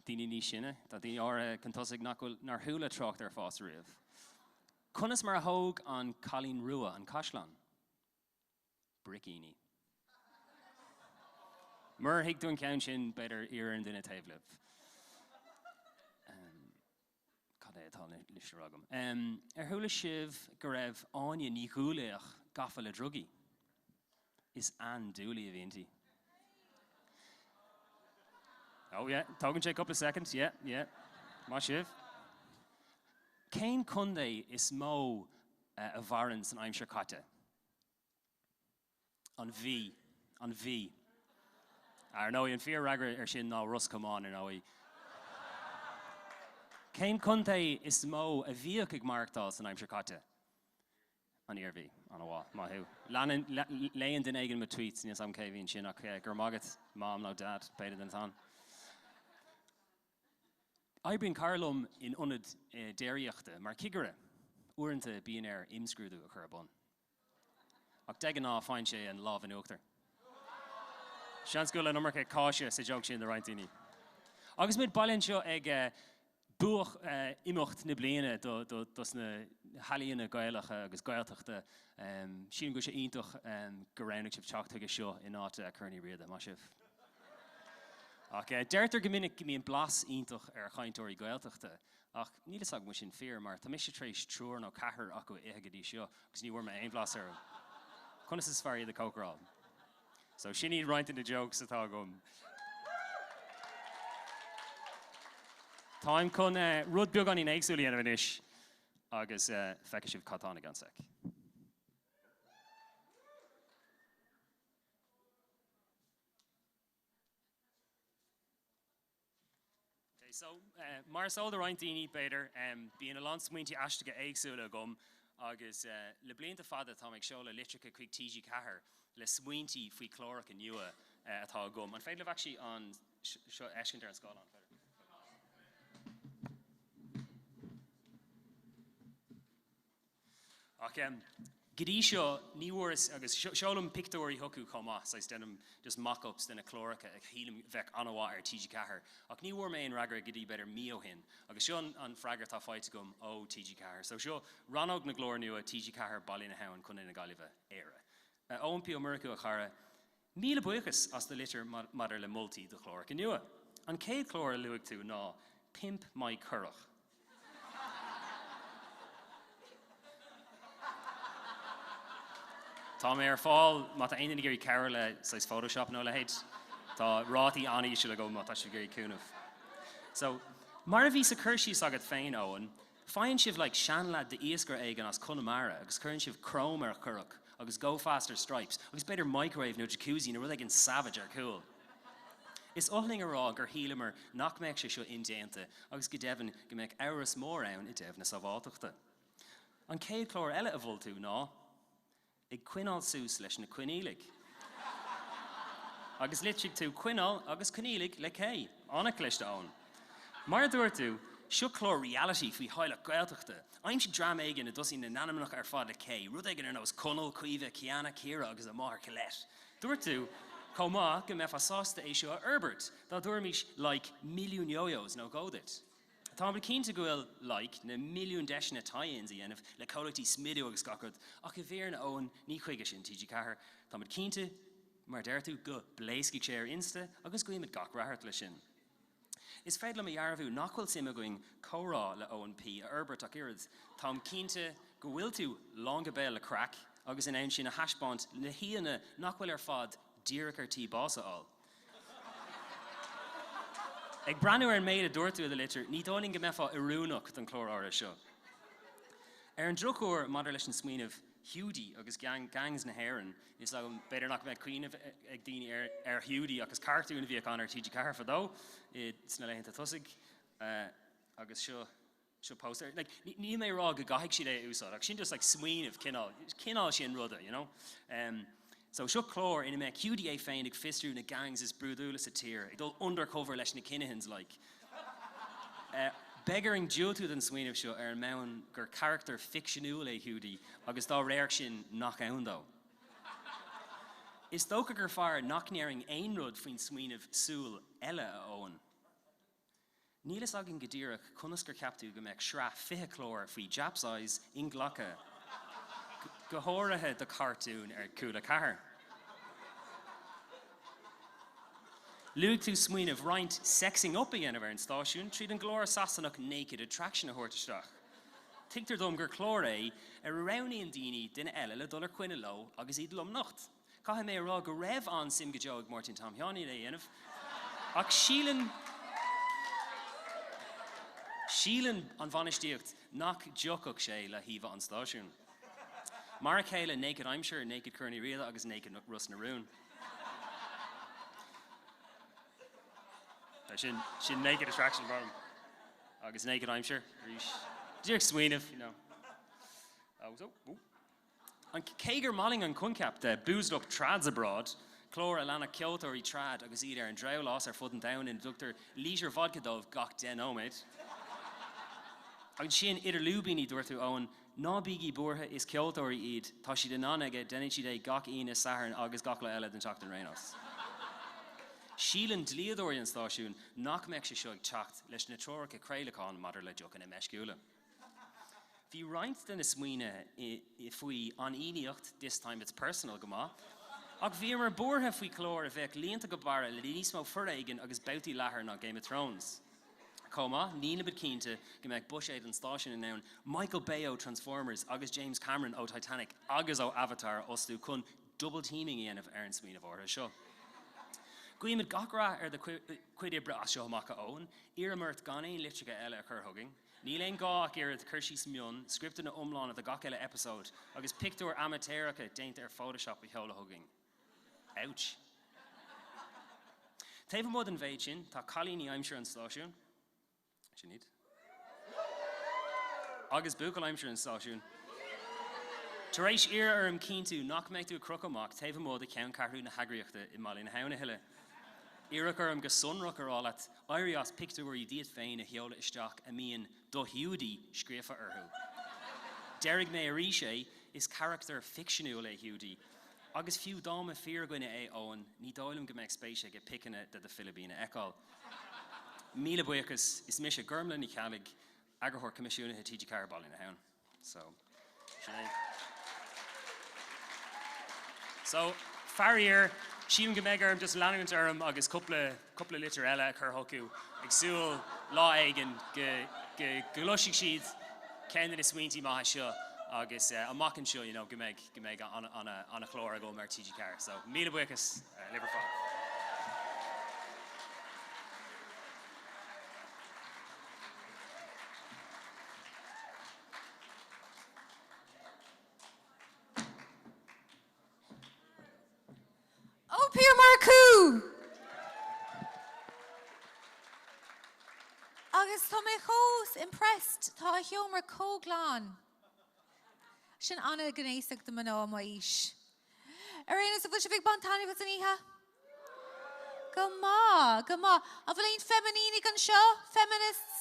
Daoine níos sine, tá daoine áirithe chun tosaigh nach bhfuil, nár chuala trácht ar fás riamh. Conas mar a thóg an Cailín Rua an caisleán? Bricíní. Murar thuig tú an ceann sin, b'fhéidir iarr ar an duine taobh libh. Cad é atá anois le rá agam? Ar chuala sibh go raibh Áine Ní Dhúlaoich gafa le drugaí? Is Ann Dooley a bhí inti. Oh yeah, tógann sé cúpla second, yeah, yeah. Maith sibh. Cén contae is mó a mhaireann san aimsir caite? An Mhí. An Mhí. Ar ndóigh, an fíorfhreagra ar sin ná Ros Comáin, ar ndóigh. Cén contae is mó a bhíodh ag maireachtáil san aimsir caite? An Iarmhí. An-mhaith. Maith thú. Leanann, léann duine éigin mo tweets, níl 's agam cé a bhíonn sin ach go raibh maith agat, Mom nó Dad, pé duine atá ann. Oibríonn cara liom in ionad déiríochta mar chigire. Uaireanta bíonn air imscrúdú a chur ar bun. Ach de ghnáth faigheann sé an lámh in uachtar. Seans go bhfuil an iomarca cáise sa joke sin do roinnt daoine. Agus muid bailithe anseo ag buaic imeacht na bliana dos na healaíona Gaelacha agus Gaeltachta, sílim go bhfuil sé iontach gur roghnaigh sibh teacht chuige seo in áit Corn Uí Riada. Maith sibh. Ach deirtear go minic go mbíonn blas iontach ar chainteoirí Gaeltachta. Ach níl fhios agam an bhfuil sin fíor, mar tá mise tar éis triúr nó ceathrar acu a ithe go dtí seo agus ní bhfuair mé aon bhlas orthu. Conas is fearr iad a chócaráil? So, sin iad roinnt de na jokes atá agam. Táim chun rud beagáinín éagsúil a dhéanamh anois agus feicfidh sibh cad tá ann i gceann sec. Ok, so, mar is eol do roinnt daoine, b'fhéidir, bíonn a lán smaointe aisteacha éagsúla agam agus le blianta fada táim ag seoladh litreacha chuig TG4 le smaointe faoi chláracha nua atá agam. An féidir libh actually an seo a fheiscint ar an scáileán? Ach go dtí seo ní bhfuaireas, agus seolaim pictiúirí chucu chomh maith, saghas déanaim just mock-ups de na cláracha a shílim bheadh an-mhaith ar TG4, ach ní bhfuair mé aon fhreagra go dtí b'fhéidir mí ó shin, agus seo an freagra atá faighte agam ó TG4. So seo rannóg na gclár nua, TG4, Baile na hAbhann, Contae na Gaillimhe, Éire. A Eoin P Ó Murchú, a chara, míle buíochas as do litir maidir le moltaí do chláracha nua. An chéad chlár a luaigh tú ná Pimp My Currach. Tá mé ar fáil má tá aon duine ag iarraidh cabhair le saghas Photoshop nó a leithéid. Tá rátaí an-íseal agam má tá sibh ag iarraidh cúnamh. So, mar a bhí sa cur síos agat féin, Eoin, faigheann sibh like seanleaid d'iascaire éigin as Conamara agus cuireann sibh chrome ar a churach agus go faster stripes agus b'fhéidir microwave nó jacuzzi nó rud éigin savage ar cúl. Is oth linn a rá gur shíleamar nach mbeadh sé seo indéanta agus go deimhin go mbeadh amhras mór ann i dtaobh na sábháilteachta. An chéad chlár eile a mhol tú ná Ag Coinneáil Suas leis na Coinníollaigh. Agus litrigh tú coinneáil agus Coinníollaigh le K. An-chliste, Eoin. Mar a dúirt tú, seo clár reality faoi theaghlach Gaeltachta. Aimsigh dream éigin a dtosaíonn a n-ainmneacha ar fad le K, rud éigin ar nós Conall, Caoimhe, Ciana, Ciara agus a máthair Colette. Dúirt tú, chomh maith, go mbeifeá sásta é seo a fhorbairt, dá dtabharfaimis, like, milliún yo-yos nó dhó duit. Táimid cinnte go bhfuil, like, na milliúin deiseanna tie-ins a dhéanamh le comhlachtaí smididh agus gach rud, ach i bhfírinne, Eoin, ní chuige sin TG4. Táimid cinnte, mar a deir tú, go bpléascfaidh sé ar Insta agus guímid gach rath ort leis sin. Is féidir liom a dhearbhú nach bhfuil suim againn comhrá le Eoin P a fhorbairt ach oiread. Táim cinnte go bhfuil tú lán go béal le craic agus in ann sin a thaispeáint le haíonna nach bhfuil ar fad díreach ar tí bás a fháil. Ag breathnú ar an méid a dúirt tú i do litir, ní dóigh linn go mbeifeá oiriúnach don chlár áirithe seo. Ar an drochuair, maidir leis an smaoineamh Hiúdaí agus Gangs na hÉireann, níl 's agam, b'fhéidir nach mbeadh cuimhneamh ag daoine ar Hiúdaí ach is cartún a bhíodh ann ar TG4 fadó sna laethanta tosaigh agus seo seo póstaer. Like, níl mé ag rá go gcaithfidh siad é a úsáid ach sin just like smaoineamh cineál, cineál sin ruda, you know. Um, so seo clár ina mbeadh Hiúdaí é féin ag fiosrú na gangs is brúidiúla sa tír, ag dul undercover leis na Kinahans like. Beidh orainn diúltú don smaoineamh seo ar an mbonn gur carachtar ficseanúil é Hiúdaí agus dá réir sin nach ann dó. Is dócha gur fearr nach ndéarfainn aon rud faoin smaoineamh 'Súil Eile' a Eoin. Níl fhios againn go díreach conas gur cheap tú go mbeadh sraith 20 clár faoi Japs Eyes inghlactha, go háirithe do chartún ar Cúla 4. Luaigh tú smaoineamh roinnt sexing up a dhéanamh ar an stáisiún tríd an gclár Sasanach Naked Attraction a thabhairt isteach. Tuigtear dom gur clár é ar a roghnaíonn daoine duine eile le dul ar coinne leo agus iad lomnocht. Caithfidh mé a rá go raibh an-suim go deo ag Máirtín Tom Sheáinín é a dhéanamh, ach síleann síleann an bhainistíocht nach dtiocfadh sé le híomhá an stáisiúin. Mar a chéile Naked Aimsir, Naked Corn Uí Riada agus Naked Ros na Rún. Sin sin Naked Attraction brom agus Naked Aimsir arís. Díreach smaoineamh, you know. Agus oh, oh. An cé gur maith linn an coincheap de Boozed Up Trads Abroad, clár a leanfadh ceoltóirí trad agus iad ar an drabhlás ar fud an domhain ina dtugtar lítear vodka dóibh gach 10 nóiméad. Ansin idir lúibíní, dúirt tú, Eoin, ná bígí buartha, is ceoltóirí iad, tá siad in ann aige, déanann siad é gach Aoine, Satharn agus gach lá eile den tseachtain ar aon nós. Síleann dlíodóirí an stáisiúin nach mbeadh sé seo ag teacht leis na treoracha craolacháin maidir le deochanna meisciúla. Bhí roinnt de na smaoine faoi An Fhiannaíocht, This Time It's Personal go maith, ach bhíomar buartha faoi chlár a bheadh líonta go barra le níos mó foréigin agus babhtaí leathair ná Game of Thrones. Chomh maith, nílimid cinnte go mbeadh buiséad an stáisiúin in ann Michael Bay ó Transformers agus James Cameron ó Titanic agus ó Avatar a fhostú chun double teaming a dhéanamh ar an smaoineamh áirithe seo. Guímid gach rath ar do chuid oibre as seo amach, a Eoin. Iarraim ort gan aon litreacha eile a chur chugainn. Níl aon ghá ach oiread, cur síos mion, scripteanna iomlána do gach uile eipeasóid, agus pictiúir amaitéaracha déanta ar Photoshop a sheoladh chugainn. Ouch. Taobh amuigh den mhéid sin, tá cailíní aimsire an stáisiúin, sin iad, agus buachaill aimsire an stáisiúin, tar éis iarraidh orm cinntiú nach mbeidh tú ag crochadh amach taobh amuigh de cheanncheathrú na heagraíochta i mBaile na hAbhann a thuilleadh. Iarradh orm go sonrach a rá leat éirí as pictiúirí díot féin a sheoladh isteach a mbíonn 'do Hiúdaí' scríofa orthu. Déarfaidh mé arís é, is carachtar ficseanúil é Hiúdaí, agus fiú dá mba fíordhuine é Eoin, ní dóigh liom go mbeadh spéis aige piceanna de do philibín a fheiceáil. Míle buíochas, is mise Gormlaith Ní Cheallaigh, Eagarthóir Coimisiúnaithe TG4 Baile na hAbhann. So, sin é. So, faraor, sílim go mbeidh orm just leanúint orm agus cúpla, cúpla litir eile a chur chucu, ag súil lá éigin go, go gcloisfidh siad ceann de na smaointí maithe seo agus eh, amach anseo, you know, go mbeidh, go mbeidh an-chlár agam ar TG4. So, míle buíochas eh, libh ar fad. Ó Pierre Marcú! Agus tá mé chomh impressed, tá a sheomra chomh glan. Sin an-ghnéasach do mná m'aois. Ar aon nós, an bhfuil sibh ag baint taitneamh as an oíche? Go maith, go maith. An bhfuil aon feimineach anseo? Feminists?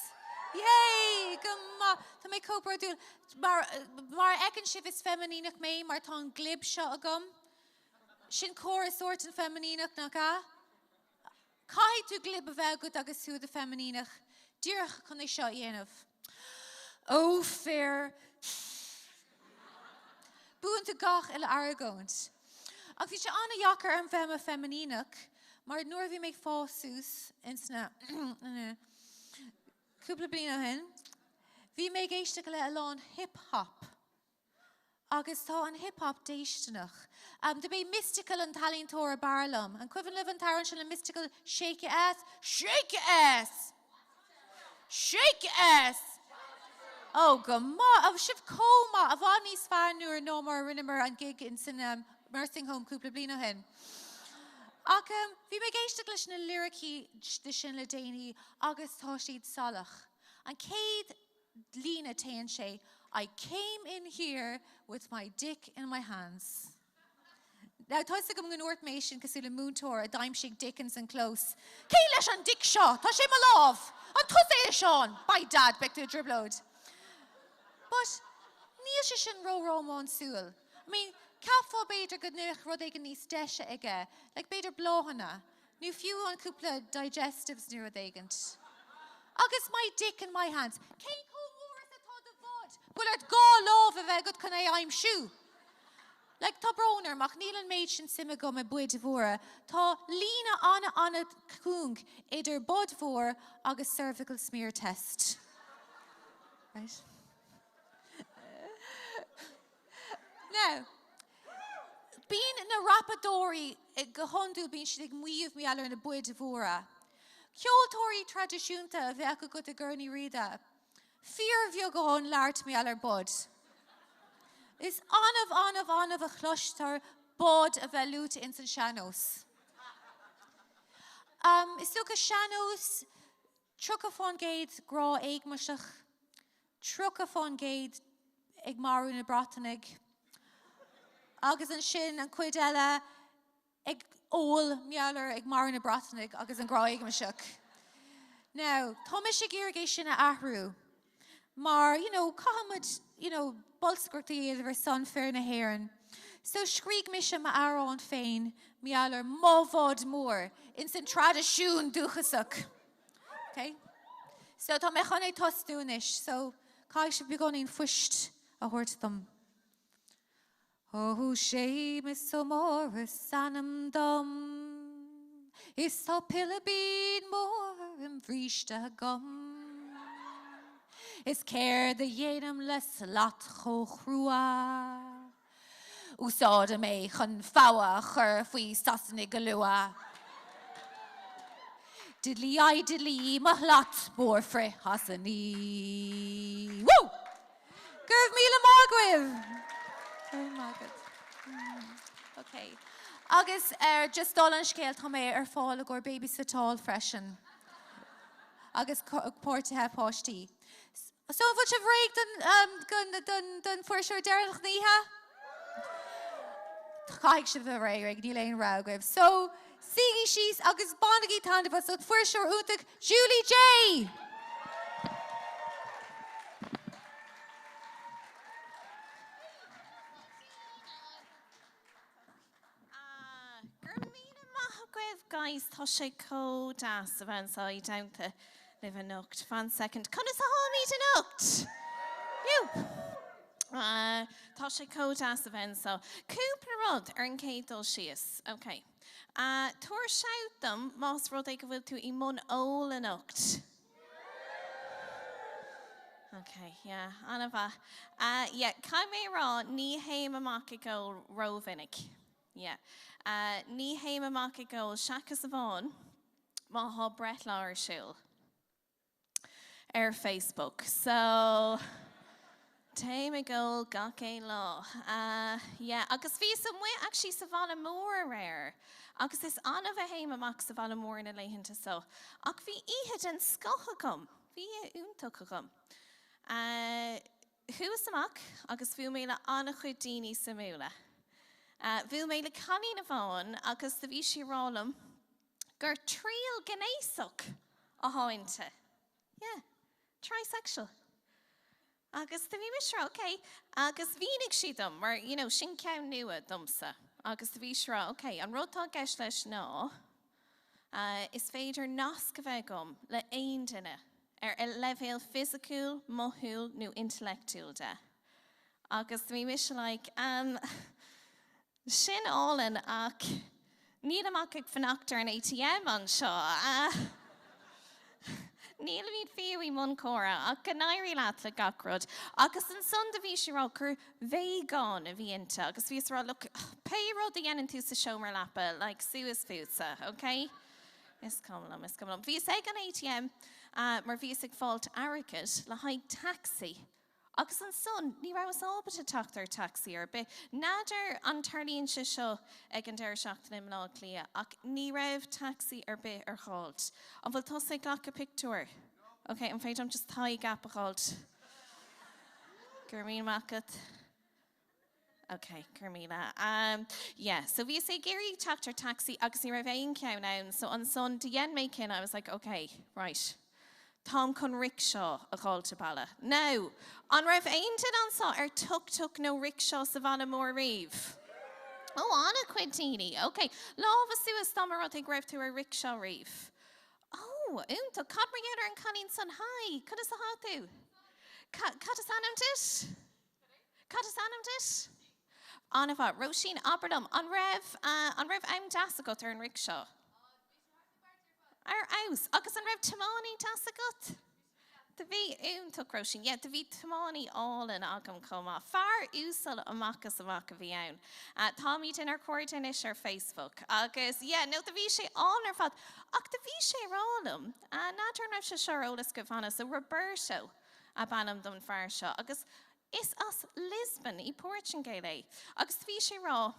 Yay! Go maith. Tá mé chomh bródúil. Mar, mar a fheiceann sibh is feimineach mé mar tá an glib seo agam. Sin comhartha sóirt an feimineach, nach ea? Caithfidh tú glib a bheith agat agus tú i do feimineach díreach chun é seo a dhéanamh. Ó fir! Buann tú gach uile argóint. Ach bhí sé an-dheacair orm bheith i mo feimineach mar nuair a bhí mé ag fás suas ins na cúpla bliain ó shin, bhí mé ag éisteacht le a lán hip hop. Agus tá an hip hop déistineach. Do b'é Mystikal an t-ealaíontóir ab fhearr liom. An cuimhin libh an t-amhrán sin le Mystikal Shake Your Ass? Shake your ass! Shake your ass! Ó, go maith! Ó, sibh chomh maith! I bhfad níos fearr nuair ná mar a rinneamar an gig in san nursing home cúpla bliain ó shin. Ach bhí mé ag éisteacht leis na liricí de sin le déanaí agus tá siad salach. An chéad líne téann sé, I came in here with my dick in my hands. Now tá fhios agam go ndúirt mé sin cosúil le múinteoir a d'aimsigh dick ins an clós. Cé leis an dick seo? Tá sé i mo lámh! An tusa é, Seán? By dad, beidh tú i dtrioblóid. But níl sé sin ró-rómánsúil. I mean, cheapfá b'fhéidir go mbeadh rud éigin níos deise aige, like b'fhéidir bláthanna. Nó fiú an cúpla digestives nó rud éigint. Agus my dick in my hands. Cén chomh mór is atá do bhod? Bhfuil ort dhá lámh a bheith agat chun é a aimsiú? Like, tá brón orm ach níl an méid sin suime agam i boid mhóra. Tá líne an-an-chúng idir bod mhór agus cervical smear test. Right? Now, bíonn na rapadóirí go hiondúil bíonn siad ag maíomh mar gheall ar na boid mhóra. Ceoltóirí traidisiúnta a bheadh agat i gCorn Uí Riada. Fíorbheagán labhairt mar gheall ar bod. Is annamh, annamh, annamh a chloistear bod a bheith luaite ins an sean-nós. Is dócha sean-nós, 30% grá éagmaiseach, 30% ag marú na Breatanaigh, agus ansin an chuid eile ag ól mar gheall ar ag marú na Breatanaigh agus an grá éagmaiseach. Now, tá mise ag iarraidh é sin a athrú mar, you know, caithfidh muid, you know, bolscaireacht a dhéanamh ar son fir na hÉireann. So scrígh mise m'amhrán féin mar gheall ar mo bhod mór ins an traidisiún dúchasach. Okay? So tá mé chun é tosnú anois, so caithfidh sibh beagáinín phoist a thabhairt dom. Ó Séamus Ó Mór is ainm dom Is tá pilibín mór im bhríste agam Is céard a dhéanaim le slat chomh crua Úsáidim é chun fogha a chur faoi Sasanaigh go luath Diddley-I diddley mo shlat mór frith-Shasanaí Woo! Go raibh míle maith agaibh! Go raibh maith agat. Ok. Agus just dála an scéil, tá mé ar fáil i gcomhair babysitteáil freisin. Agus páirtithe páistí. So an bhfuil sibh réidh don, don, don fuirseoir deireanach na oíche? Caithfidh sibh a bheith réidh, níl aon rogha agaibh. So, suígí síos agus bainigí taitneamh as an fuirseoir iontach Julie Jay! Ah, go raibh míle maith agaibh, guys, tá sé chomh deas a bheith anseo i dteannta libh anocht. Fan soicind, conas atáimid anocht? Yep. Ah, tá sé chomh deas a bheith anseo. Cúpla rud ar an chéad dul síos. Ok. Ah, tabhair shout dom más rud é go bhfuil tú i mbun óil anocht. Ok, yeah, an-mhaith. Uh, yeah, caithfidh mé a rá, ní théim amach ag ól rómhinic. Yeah. Uh, ní théim amach ag ól seachas amháin má thá breithlá ar siúl ar Facebook. So, Téim ag ól gach aon lá. Ah, yeah, agus bhíos amuigh actually sa bhaile mór aréir agus is annamh a théim amach sa bhaile mór na laethanta so ach bhí oíche den scoth agam, bhí oíche iontach agam. Ah, chuas amach agus bhuail mé le an-chuid daoine suimiúla. Ah, bhuail mé le cailín amháin agus do bhí sí ag rá liom gur triail gnéasach athá inti. Yeah, trisexual. Agus do bhí mise ok. Agus mhínigh sí dom, mar you know sin ceann nua domsa, agus do bhí sí ag rá ok, an rud atá i gceist leis ná is féidir nasc a bheith agam le aon duine ar leibhéal fisiciúil, mothúil nó intleachtúil de. Agus do bhí mise like um, Sin álainn ach nílim ach ag fanacht ar an ATM anseo. Nílimid fiú i mbun comhrá ach go n-éirí leat le gach rud. Agus ansan do bhí sí ag rá gur vegan a bhí inti agus bhíos ag rá look, pé rud a dhéanann tú sa seomra leapa, like suas fútsa, ok? Is cuma liom, is cuma liom. Bhíos ag an ATM mar bhíos ag fáilt airgid le haghaidh taxi Agus ansan, ní rabhas ábalta teacht ar taxi ar bith. N'fheadar an tarlaíonn sé seo ag an deireadh seachtaine i mBleá Cliath, ach ní raibh taxi ar bith ar fáilt. An bhfuil tusa ag glacadh pictiúir? Ok, an féidir liom just thigh gap a dh'fháilt? Go raibh míle maith agat. Ok, go raibh míle. Um, yeah, so bhíos ag iarraidh teacht ar taxi agus ní raibh aon cheann ann, so ansan do dhein mé cinneadh, I was like, ok, right, táim chun rickshaw a dh'fháilt abhaile. Now, an raibh aon duine anso ar tuk-tuk nó rickshaw sa bhaile mór riamh? Oh, an-chuid daoine, ok. Lámha suas dá mba rud é go raibh tú ar rickshaw riamh. Oh, iontach. Cad mar gheall ar an cailín san? Hi, conas atá tú? Cad is ainm duit? Cad is ainm duit? An-mhaith. Róisín, abair liom, an raibh, an raibh am deas agat ar an rickshaw? Ar fheabhas. Agus an raibh tiománaí deas agat? Do bhí, iontach Róisín. Yeah, do bhí tiománaí álainn agam chomh maith. Fear uasal amach is amach a bhí ann. Táimid inár gcairde anois ar Facebook agus yeah, no, do bhí sé álainn ar fad. Ach do bhí sé ag rá liom, n'fheadar an raibh sé seo ar eolas agaibh cheana, so Roberto ab ainm don fear seo agus is as Lisbon i Portaingéil é. Agus do bhí sé ag rá,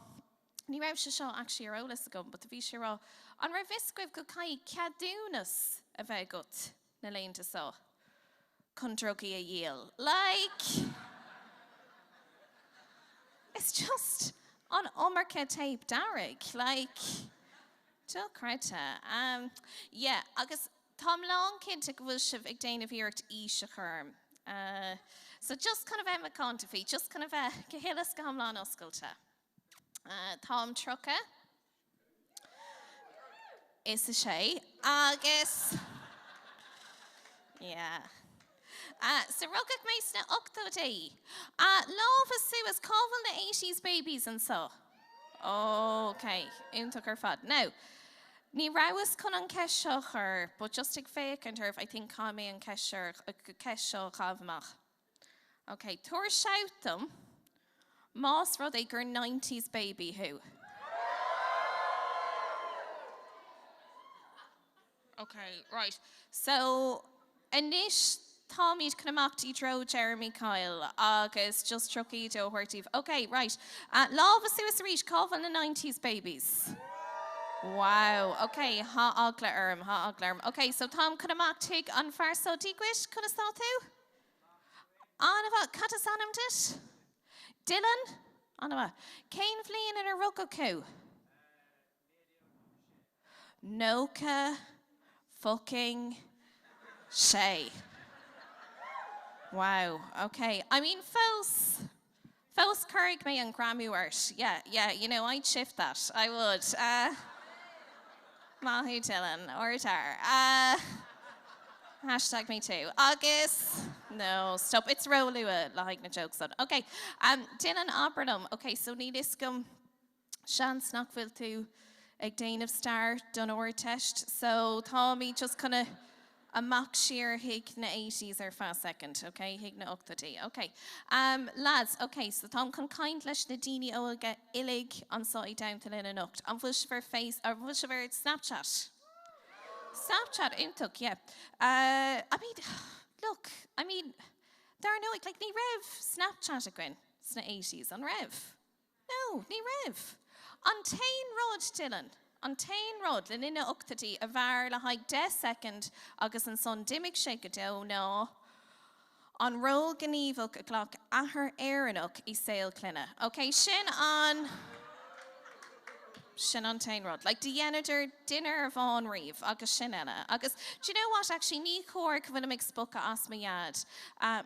ní raibh sé seo actually ar eolas agam, but do bhí sé ag rá, an raibh fhios agaibh go gcaithfidh ceadúnas a bheith agat na laethanta seo chun drugaí a dhíol? Like, it's just an iomarca téip dearg, like, dochreidte. Um, yeah, agus Táim lánchinnte go bhfuil sibh ag déanamh iarracht aois a chur orm. So just chun a bheith macánta faoi, just chun a bheith go huile is go hiomlán oscailte. Táim 30 is a sé agus yeah. So rugadh mé sna ochtóidí. Lámha suas, cá bhfuil na eighties babies anseo? Ok, iontach ar fad. Now, ní rabhas chun an cheist seo a chur, but just ag féachaint oraibh, I think caithfidh mé an cheist seo, ceist seo a chaitheamh amach. Ok, tabhair shout dom más rud é gur nineties baby thú. Ok, right. So, anois táimid chun imeacht i dtreo Jeremy Kyle agus just drochíde a thabhairt daoibh. Ok, right. Lámha suas arís, cá bhfuil na nineties babies? Wow, ok, tá eagla orm, tá eagla orm. Ok, so táim chun imeacht chuig an fear seo. Dia dhuit, conas tá tú? An-mhaith, cad is ainm duit? Dylan? An-mhaith. Cén bhliain inar rugadh thú? 90 fucking sé. Wow, ok. I mean fós, fós cuirfidh mé an greamú ort. Yeah, yeah, you know, I'd shift that. I would. Uh, maith thú Dylan, ardfhear. Uh, hashtag me too. Agus, no, stop, it's ró-luath le haghaidh na jokes san. Ok, um, Dylan abair liom. Ok, so níl fhios agam Seans nach bhfuil tú ag déanamh stair don Ardteist so táimid just chun imeacht siar chuig na eighties ar feadh second, ok? Chuig na ochtóidí, ok. Um, lads, ok, so táim chun caint leis na daoine óga uilig anseo i dteannta linn anocht. An bhfuil sibh ar Face, an bhfuil sibh ar Snapchat? Snapchat, iontach, yeah. Uh, I mean, look, I mean, dar ndóigh, like, ní raibh Snapchat againn sna eighties, an raibh? No, ní raibh. An t-aon rud, Dylan, an t-aon rud le linn na n-ochtóidí a mhair le haghaidh 10 soicind agus ansan d'imigh sé go deo ná an ról gníomhach a ghlac athair Éireannach i saol clainne. Ok, sin an, sin an t-aon rud. Like, do dheineadar dinnéar amháin riamh agus sin eile. Agus do you know what, actually, ní chóir go bhfuilim ag spochadh as mo dhaid,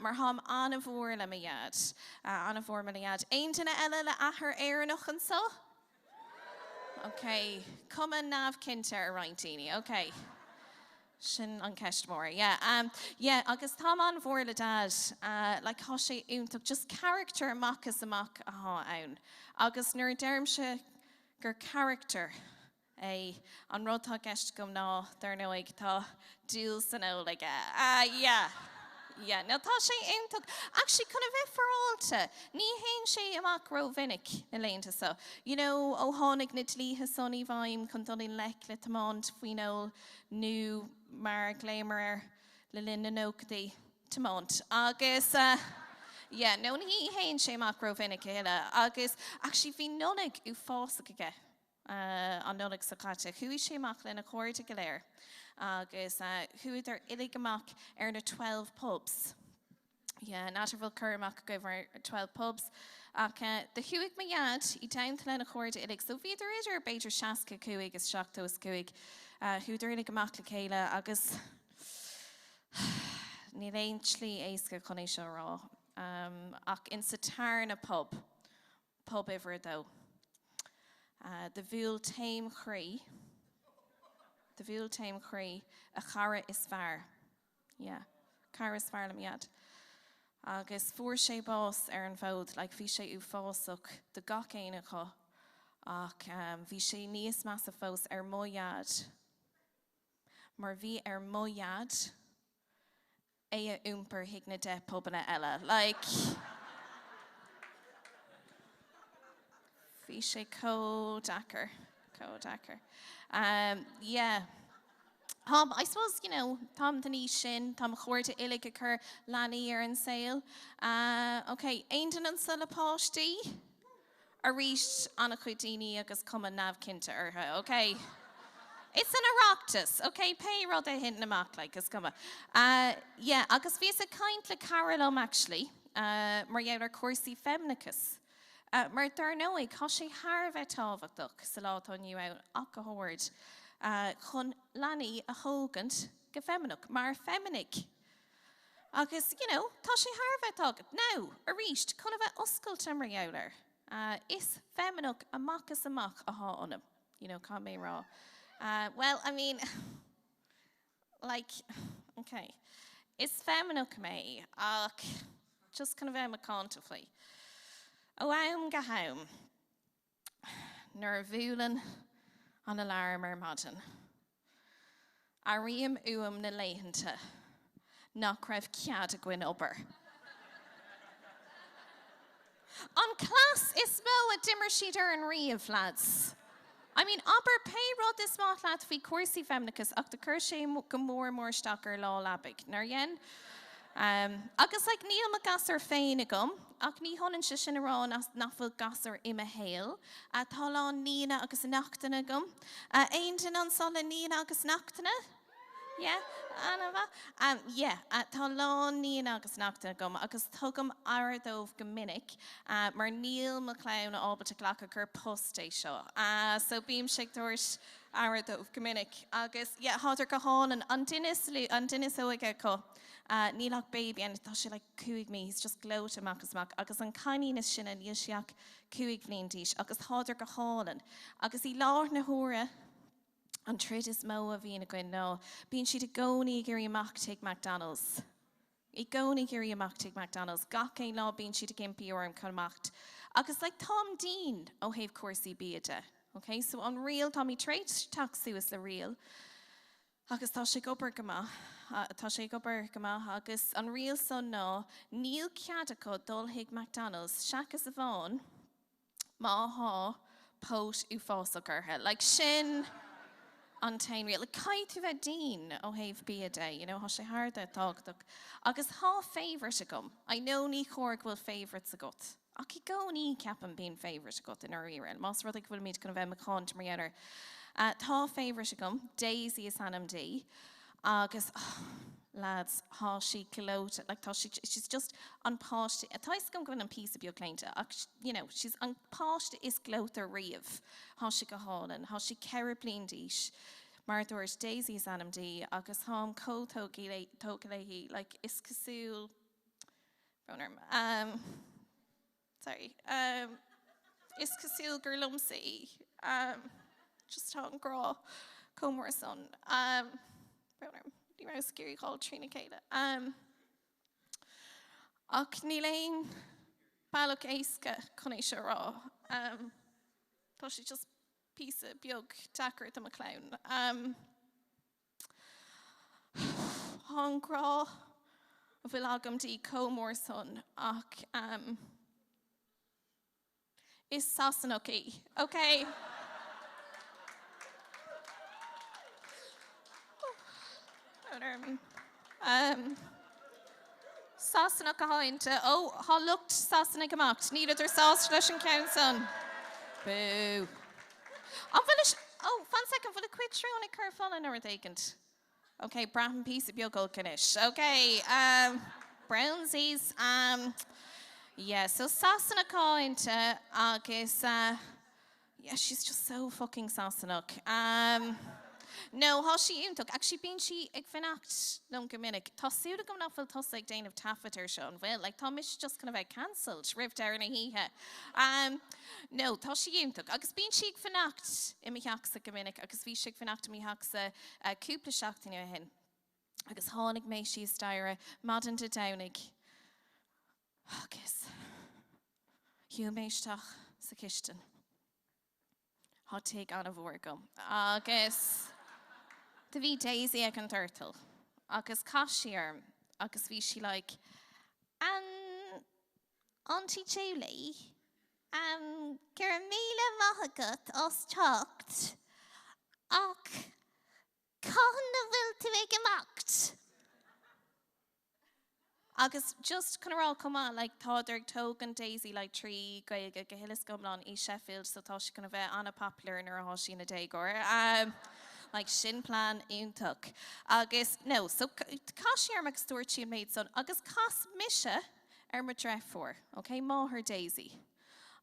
mar tháim an-mhór le mo dhaid. An-mhór le mo dhaid. Aon duine eile le athair Éireannach anseo? Ok. Cuma neamhchinnte ar roinnt daoine. Ok. Sin an ceist mór. Yeah. Um, yeah, agus táim an-mhór le Dad. Uh, like, tá sé iontach. Just character amach is amach atá ann. Agus nuair a deirimse gur character é. An rud tá i gceist agam ná, dar ndóigh, tá dúil san ól aige. Ah, yeah. Yeah, no, tá sé iontach. Actually, chun a bheith féaráilte, ní théann sé amach rómhinic na laethanta seo. You know, ó tháinig na dlíthe san i bhfeidhm chun dul i ngleic le tiomáint faoin ól nó mar a ghlaomar air le linn na nóchaidí, tiomáint. Agus, yeah, no, ní théann sé amach rómhinic a thuilleadh. Agus, actually, bhí Nollaig uafásach aige. An Nollaig seo caite, chuaigh sé amach lena chairde go léir agus chuadar uilig amach ar na Twelve Pubs. Yeah, n'fheadar bhfuil cur amach agaibh ar Twelve Pubs ach do chuaigh mo dhaid i dteannta lena chairde uilig, so bhíodar idir b'fhéidir 65 is 75, chuadar uilig amach le chéile agus níl aon tslí éasca chun é seo a rá ach insa tarna pub, Pub uimhir a dó. Do bhuail taom chroí, do bhuail taom chroí a chara is fearr. Yeah, cara is fearr le mo dhaid. Agus fuair sé bás ar an bhfód, like bhí sé uafásach do gach éinne acu ach bhí sé níos measa fós ar mo dhaid mar bhí ar mo dhaid é a iompar chuig na 10 pubanna eile. Like bhí sé chomh deacair, chomh deacair. Um, yeah. Táim, I suppose, you know, táim den aois sin, tá mo chairde uilig ag cur leanaí ar an saol. Uh, ok, aon duine anseo le páistí? Arís, an-chuid daoine agus cuma neamhchinnte orthu, ok? It's an Oireachtas, ok, pé rud a thiteann amach, like, is cuma. Uh, yeah, agus bhíos ag caint le cara liom, actually, uh, mar gheall ar cúrsaí feimineachais. Mar dar ndóigh, tá sé thar a bheith tábhachtach sa lá atá inniu ann ach go hard chun leanaí a thógaint go feimineach, mar feiminigh. Agus, you know, tá sé thar a bheith tábhachtach. Now, arís, chun a bheith oscailte mar gheall air, is feimineach amach is amach atá ionam, you know, caithfidh mé a rá. Well, I mean, Like, ok, is feimineach mé ach just chun a bheith macánta faoi. Ó am go ham, nuair a bhuaileann an alarm ar maidin, airím uaim na laethanta nach raibh cead againn obair. An cleas is mó a d'imir siad orainn riamh, lads. I mean, abair pé rud is maith leat faoi chúrsaí feimineachais ach do chuir sé go mór mór isteach ar lá leabaidh, nár dhein? Um, agus like níl mo ghasúr féin agam, ach ní hionann sé sin a rá nach bhfuil gasúr i mo shaol. Uh, tá a lán nianna agus neachtanna agam. Uh, aon duine anseo le nianna agus neachtanna? Yeah, an-mhaith. Um, yeah, uh, tá a lán nianna agus neachtanna agam agus tugaim aire dóibh go minic uh, mar níl mo chlann ábalta glacadh gur post é seo. Uh, so bímse ag tabhairt aire dóibh go minic. Agus yeah, tádar go hálainn. An duine is lú, an duine is óige acu, uh, níl ach baby ann, tá sé like 5 mí, he's just gleoite amach is amach. Agus an cailín is sine, níl sí ach 5 bhliain d'aois agus tádar go hálainn. Agus i láthair na huaire, An troid is mó a bhíonn againn ná bíonn siad i gcónaí ag iarraidh amach tigh McDonald's. I gcónaí ag iarraidh amach tigh McDonald's. Gach aon lá bíonn siad ag impí orm chun amach. Agus like táim dian ó thaobh cúrsaí bia de. Ok, so an riail, táimid tar éis teacht suas le riail agus tá sé ag obair go maith, tá sé ag obair go maith agus an riail san ná níl cead acu dul chuig McDonald's seachas amháin má thá póit uafásach orthu. Like, sin an t-aon riail. Like, caithfidh tú bheith dian ó thaobh bia de, you know, thá sé thar a bheith tábhachtach. Agus thá favourite agam. I know ní chóir go bhfuil favourites agat. Ach i gcónaí ceapaim bíonn favourite agat i ndáiríre. Más rud é go bhfuilimid chun a bheith macánta mar gheall air. Tá favourite agam, Daisy is ainm di. Agus, oh, lads, thá sí gleoite, like tá sí, she's just an páiste, tá fhios agam go bhfuil an píosa beag claonta ach, you know, she's an páiste is gleoite riamh. Thá sí go hálainn, thá sí 4 bliain d'aois, mar a dúirt, Daisy is ainm di agus táim chomh tógtha léi, like is cosúil, brón orm, um, Sorry. Um, is cosúil gur liomsa í. Um, just tá an grá chomh mór san. Um, brón orm, ní rabhas ag iarraidh dhul trína chéile. Um, ach níl aon bealach éasca chun é seo a rá. Um, tá sé just píosa beag deacair do mo chlann. Um, Tá an grá a bhfuil agam di chomh mór san ach is Sasanach í, ok? Sasanach atá inti. Ó, tá lucht Sasanaigh ag imeacht. Níleadar sásta leis an ceann san. Bú. An bhfuil a, ó, fan soicind, an bhfuil a cuid srón ag cur fola nó rud éigint? Ok, braithim píosa beag olc anois. Ok, um, Brownsies. Um, yeah, so Sasanach atá inti agus uh, Yeah, she's just so fucking Sasanach. Um, no, thá sí iontach. Actually, bíonn sí ag fanacht liom go minic. Tá súil agam nach bhfuil tusa ag déanamh taifead ar seo, an bhfuil? Like, tá mise just chun a bheith cancelled roimh deireadh na hoíche. Um, no, tá sí iontach. Agus bíonn sí ag fanacht i mo theachsa go minic, agus bhí sí ag fanacht i mo theachsa uh, cúpla seachtain ó shin. Agus tháinig mé síos staighre maidin Dé Domhnaigh. Agus shiúil mé isteach sa chistin. Thá tigh an-mhór agam. Agus do bhí Daisy ag an doirteal agus chas sí orm agus bhí sí like, An Auntie Julie, um, go raibh míle maith agat as teacht ach cathain a bhfuil tú ag imeacht? Agus just chun a rá chomh maith, like, tádar ag tógaint Daisy like trí Gaeilge go huile is go hiomlán i Sheffield so tá sí chun a bheith an-popular nuair athá sí ina déagóir. Um, like, sin plean iontach. Agus, no, so chas sí orm agus dúirt sí an méid san agus chas mise ar mo dhreifúr, ok, máthair Daisy.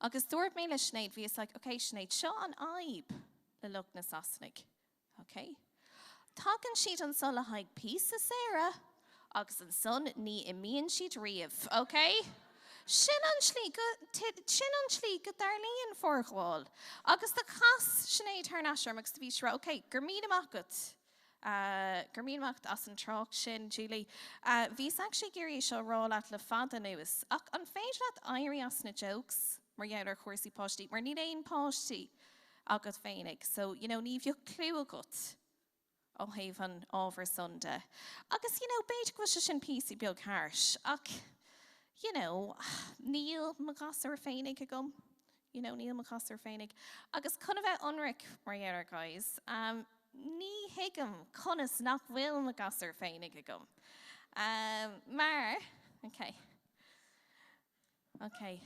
Agus dúirt mé le Sinéad, bhíos like, ok Sinéad, seo an fhadhb le lucht na Sasanaigh. Ok. Tagann siad anso le haghaidh píosa saoire agus ansan ní imíonn siad riamh. Ok? Sin an tslí go, sin an tslí go dtarlaíonn forghabháil. Agus do chas Sinéad thar n-ais orm agus do bhí sí ag rá, ok, go raibh míle maith agat, go raibh míle maith agat as an trácht sin, Julie. Bhíos actually ag iarraidh é seo a rá leat le fada anuas, ach an féidir leat éirí as na jokes mar gheall ar chúrsaí páistí, mar níl aon páistí agat féinig. So, you know, ní bheadh cliú agat ó thaobh an ábhair san de. Agus, you know, b'fhéidir go bhfuil sé sin píosa beag harsh, ach, you know, níl mo ghasúr féinig agam. You know, níl mo ghasúr féinig. Agus chun a bheith ionraic mar gheall air, guys, um, ní thuigim conas nach bhfuil mo ghasúr féinig agam. Um, mar, okay, Ok.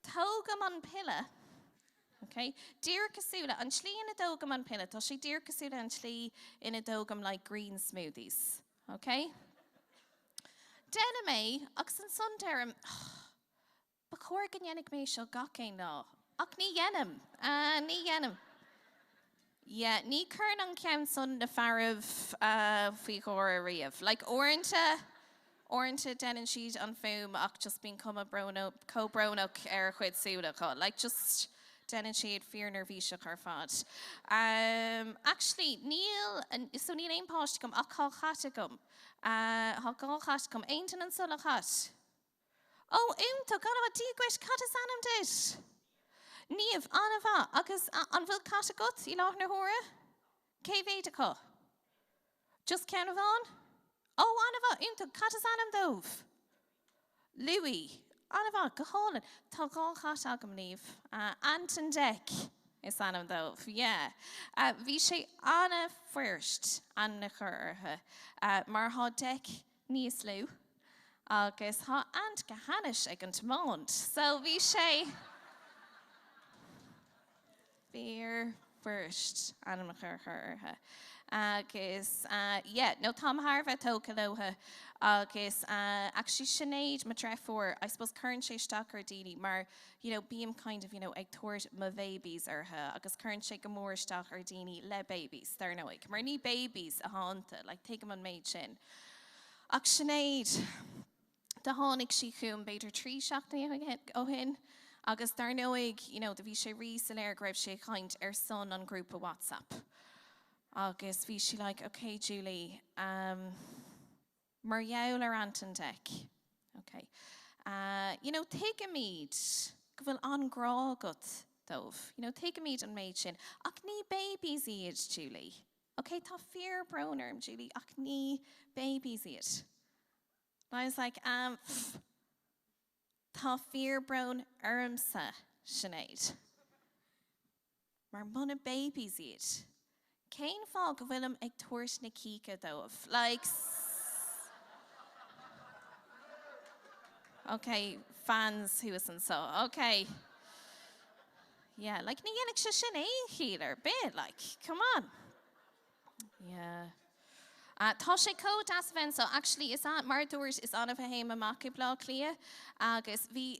Tógaim an piolla. Ok. Díreach cosúil le, an tslí ina dtógaim an piolla, tá sé díreach cosúil le an tslí ina dtógaim like green smoothies. Ok. Déanaim é agus ansan deirim, oh, ba chóir go ndéanfadh mé seo gach aon lá. Ach ní dhéanaim. Uh, ní dhéanaim. Yeah, ní cuireann an ceann san na fearaibh faoi gháire riamh. Like, uaireanta, uaireanta déanann siad an fuaim ach just bíonn cuma chomh brónach ar a chuid súile acu. Like, just déanann siad fíor-neirbhíseach ar fad. Um, actually, níl, so níl aon páiste agam ach tá cat agam. Uh, tá dhá chat agam. Aon duine anso le cat? Ó, iontach, an-mhaith, Dia dhuit, cad is ainm duit? Niamh, an-mhaith, agus an bhfuil cat agat i láthair na huaire? Cé mhéad acu? Just ceann amháin? Ó, an-mhaith, iontach, cad is ainm dóibh? Louis, an-mhaith, go hálainn. Tá dhá chat agam, Niamh. Ant and Dec is ainm dóibh, yeah. Bhí sé an-fhuirist ainm a chur orthu, mar thá Dec níos lú agus thá Ant go hainnis ag an tiomáint so bhí sé fíor fuirist ainmneacha a chur orthu agus yeah no táim thar a bheith tógtha leotha agus actually Sinéad mo dhreifúr I suppose cuireann sé isteach ar daoine mar you know bím kind of you know ag tabhairt mo bhabies orthu agus cuireann sé go mór isteach ar daoine le babies dar ndóigh mar ní babies atá iontu like tuigim an méid sin. Ach Sinéad, do tháinig sí chugam b'fhéidir trí seachtainí ó shin agus dar ndóigh you know do bhí sé rí-soiléir go raibh sí ag caint ar son an grúpa WhatsApp agus bhí sí like ok Julie um, Mar gheall ar Ant and Dec. Ok. You know, tuigimid go bhfuil an-ghrá agat dóibh. You know, tuigimid an méid sin. Ach ní babies iad, Julie. Ok, tá fíor-brón orm, Julie, ach ní babies iad. And I was like, um, pff, tá fíor-brón ormsa, Sinéad. Mar muna babies iad, cén fáth go bhfuilim ag tabhairt na cíche dóibh? Like. Ok, fans thuas anso, ok. Yeah, like ní dhéanfadh sé sin aon chiall ar bith, like, come on. Yeah. Tá sé chomh deas a bheith anso. Actually, is an, mar a dúirt, is annamh a théim amach i Bleá Cliath agus bhí,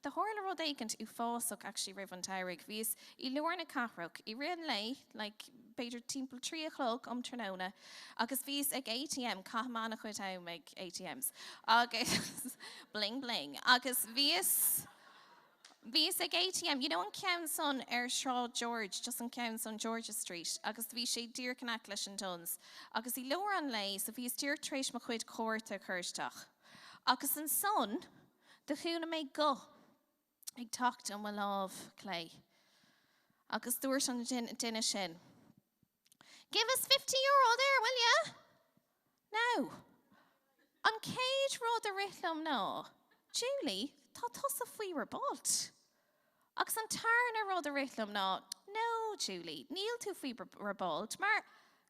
do tharla rud éigint uafásach actually roimh an tsamhraidh. Bhíos i lár na cathrach i rith an lae, like, b'fhéidir timpeall trí a chlog um tráthnóna agus bhíos ag ATM, caithim an-chuid am ag ATMs, agus bling bling, agus bhíos, Bhíos ag ATM, you know an ceann san ar Shráid George, just an ceann san, George's Street, agus bhí sé díreach in aice leis an Dunnes. Agus i lár an lae, so bhíos díreach tar éis mo chuid cárta a chur isteach. Agus ansan. Do chuala mé guth ag teacht ó mo lámh clé agus dúirt an duine sin, Give us €50 there, will ya? Now, an chéad rud a rith liom ná, Julie, tá tusa faoi robáilt. Agus an tarna rud a rith liom ná, No, Julie, níl tú faoi robáilt, mar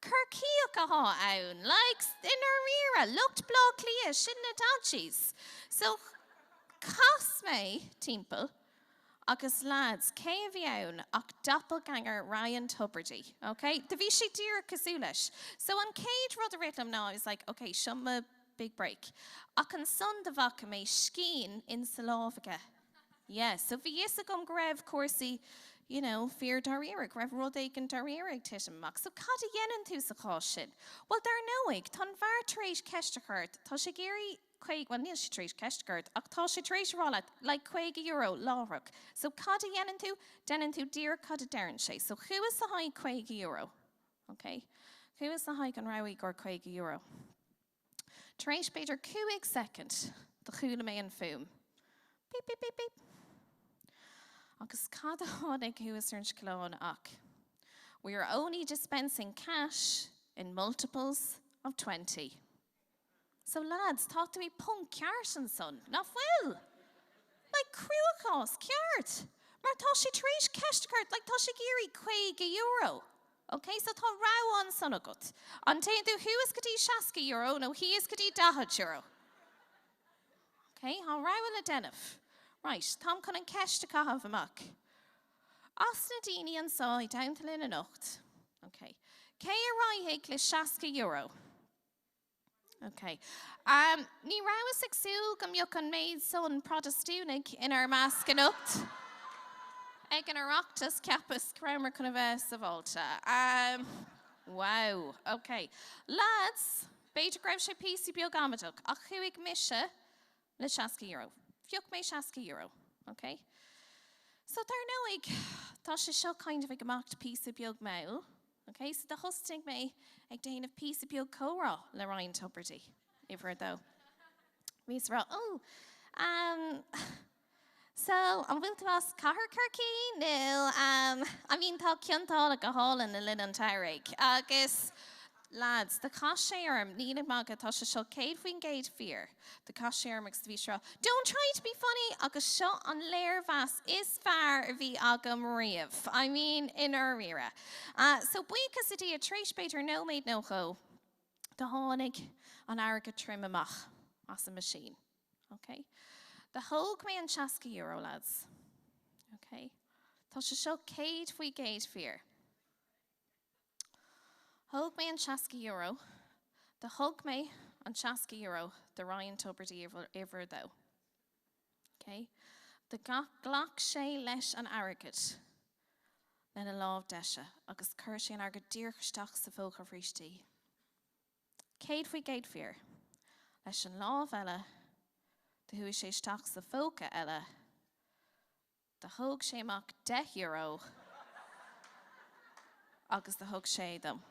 Corcaíoch athá ann, like, i ndáiríre, lucht Bleá Cliath, sin na dodgies. So, chas mé timpeall agus lads, cé a bhí ann ach doppelganger Ryan Tubridy, ok? Do bhí sé díreach cosúil leis. So an chéad rud a rith liom ná, I was like, ok, seo mo big break. Ach ansan do bhfaca mé scian insa lámh aige. Yeah, so bhí fhios agam go raibh cúrsaí, you know, fíor dáiríre, go raibh rud éigin dáiríre ag titim amach. So cad a dhéanann tú sa chás sin? Bhuel, dar ndóigh, tá an fear tar éis ceist a chur ort, tá sé ag iarraidh 50, bhuel níl sé tar éis ceist a chur ort, ach tá sé tar éis a rá leat, like €50 láithreach. So cad a dhéanann tú? Déanann tú díreach cad a deireann sé. So chuas le haghaidh €50, ok? Chuas le haghaidh an rogha i gcomhair €50. Tar éis b'fhéidir 5 soicind do chuala mé an fuaim. Beep, beep, beep, beep. Agus cad a tháinig thuas ar an scáileán ach We are only dispensing cash in multiples of 20. So lads, tá tú i bponc ceart ansan, nach bhfuil? Like cruachás ceart! Mar tá sé tar éis ceist a chur ort, like tá sé ag iarraidh €50. Ok, so tá rogha ansan agat. An dtéann tú thuas go dtí €60 nó thíos go dtí €40? Ok, tá rogha le déanamh. Right, táim chun an ceist a chaitheamh amach. As na daoine anso i dteannta linn anocht, ok, cé a raghadh le €60? Ok. Um, ní rabhas ag súil go mbeadh an méid san Protastúnaigh inár measc anocht. Ag an Oireachtas cheapas go rabhamar chun a bheith sábháilte. Um, wow, ok. Lads, b'fhéidir go raibh sé píosa beag amaideach, ach chuaigh mise le €60. Phioc mé €60, ok? So dar ndóigh, tá sé seo kind of ag imeacht píosa beag mall, ok? So do thosnaigh mé ag déanamh píosa beag comhrá le Ryan Tubridy, uimhir a dó. Bhíos ag rá, oh, um, So, an bhfuil tú as Cathair Chorcaí nó um, I mean tá Cionn tSáile go hálainn le linn an tsamhraidh agus lads, do chas sé orm, nílim ag magadh, tá sé seo 100% fíor, do chas sé orm agus do bhí sé ag rá, don't try to be funny agus seo an léirmheas is fearr a bhí agam riamh, I mean i ndáiríre. Uh, so buíochas le Dia, tar éis b'fhéidir nóiméad nó dhó, do tháinig an airgead tirim amach as an machine. Ok. Do thóg mé an €60, lads. Ok. Tá sé seo 100% fíor. Thóg mé an €60. Do thug mé an €60 do Ryan Tubridy uimhir a dó. Ok. Do ghlac sé leis an airgead lena lámh deise agus chuir sé an airgead díreach isteach sa phóca bhrístí. 100% fíor. Leis an lámh eile, do chuaigh sé isteach sa phóca eile, do thóg sé amach €10 agus do thug sé dom.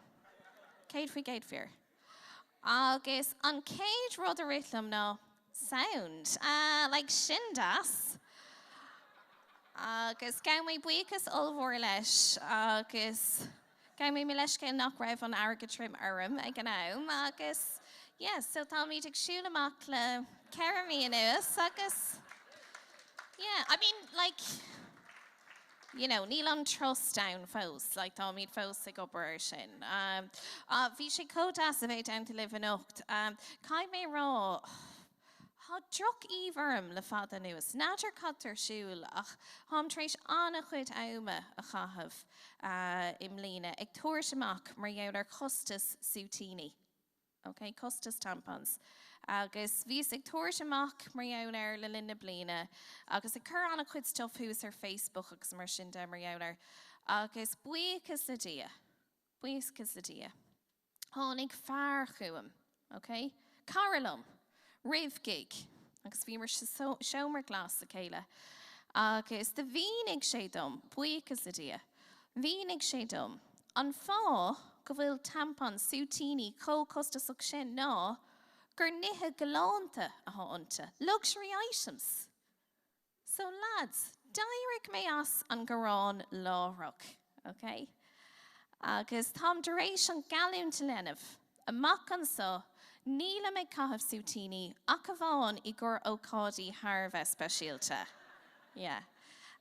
100% fíor. Agus an chéad rud a rith liom ná, sound, ah, like sin deas. Agus gabh mé buíochas ollmhór leis agus gabh mé mo leithscéal nach raibh an airgead tirim orm ag an am agus yeah, so táimid ag siúl amach le 4 mí anuas agus yeah, I mean like you know, níl an trust ann fós, like táimid fós ag obair air sin. Um, uh, bhí sé chomh deas a bheith i dteannta libh anocht. Um, caithfidh mé rá, Tá droch-aoibh orm le fada anuas. N'fheadar cad tá ar siúl ach táim tar éis an-chuid ama a chaitheamh i mbliana ag tabhairt amach mar gheall ar chostas súitíní. Ok, costas tampons. Agus bhíos ag tabhairt amach mar gheall air le linn na bliana agus ag cur an-chuid stuff thuas ar Facebook agus mar sin de mar gheall air. Agus buíochas le Dia, buíochas le Dia. Tháinig fear chugam, ok, cara liom, roimh gig agus bhíomar sa seomra glas le chéile agus do mhínigh sé dom, buíochas le Dia, mhínigh sé dom an fáth go bhfuil tampons, súitíní, chomh costasach sin ná gur nithe galánta atá iontu, luxury items. So lads, d'éirigh mé as an gcorrán láithreach, ok? Agus táim tar éis an geallúint a dhéanamh, amach anso, nílim ag caitheamh súitíní ach amháin i gcomhair ócáidí thar a bheith speisialta. Yeah.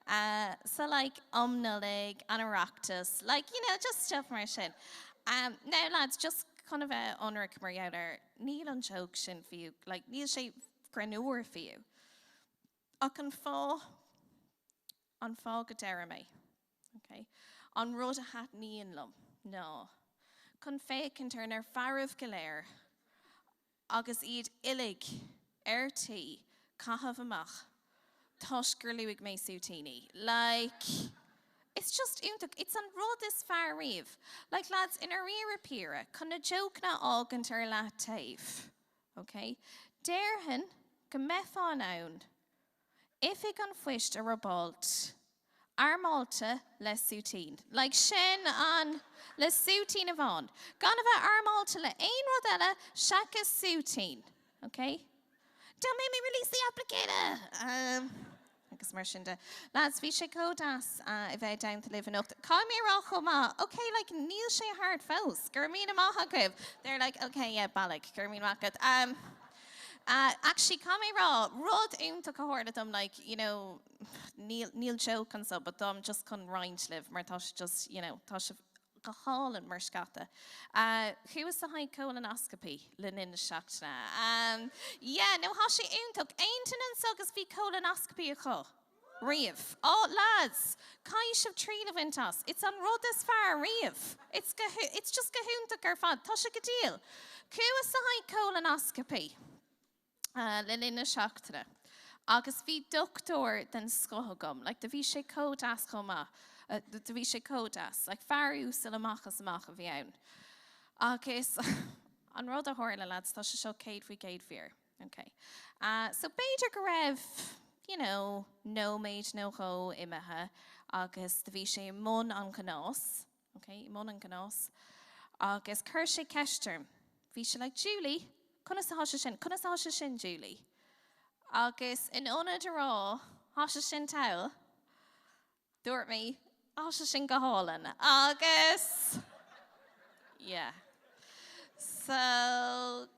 Uh, so like um Nollaig, an Oireachtas, like, you know, just stuff mar sin. Um, now lads, just chun a bheith ionraic mar gheall air, níl an joke sin fiú, like, níl sé greannmhar fiú. Ach an fáth, an fáth go deirim é, ok, an rud a thaitníonn liom ná chun féachaint ar na fearaibh go léir agus iad uilig ar tí caitheamh amach toisc gur luaigh mé súitíní. Like, it's just iontach. It's an rud is fearr riamh. Like, lads, i ndáiríre píre, chun na jokeanna a fhágaint ar leataobh. Ok. Déarfainn go mbeifeá in ann oifig an phoist a robáilt armáilte le súitín. Like sin an, le súitín amháin. Gan a bheith armáilte le aon rud eile seachas súitín. Ok? Don't make me release the applicator! Um, Agus mar sin de. Lads, bhí sé chomh deas a bheith i dteannta libh anocht. Caithfidh mé a rá chomh maith, ok, like, níl sé thart fós. Go raibh míle maith agaibh. They're like, ok, yeah, bailigh. Go raibh míle maith agat. Um, uh, actually, caithfidh mé a rá, rud iontach a tharla dom, like, you know, níl, níl joke anso, but táim just chun roinnt libh, mar tá sé just, you know, tá sé go hálainn mar scata. Chuas le haghaidh colonoscopy le linn na seachtaine. Yeah, no, tá sé iontach. Aon duine anso agus bhí colonoscopy acu riamh? Oh, lads, caithfidh sibh triail a bhaint as. It's an rud is fearr riamh. It's go, it's just go hiontach ar fad. Tá sé go diail. Chuas le haghaidh colonoscopy. le linn na seachtaine agus bhí dochtúir den scoth agam, like do bhí sé chomh deas chomh maith, do bhí sé chomh deas, like fear uasal amach is amach a bhí ann. Agus an rud a tharla lads, tá sé seo 100% fíor, ok. So b'fhéidir go raibh, you know, nóiméad nó dhó imithe agus do bhí sé i mbun an ghnás, Ok, i mbun an gnás. Agus chuir sé ceist orm. Bhí sé like, Julie, conas atá sé sin? Conas atá sé sin, Julie? Agus in ionad a rá, tá sé sin togha, dúirt mé, tá sé sin go hálainn. Agus, yeah. So,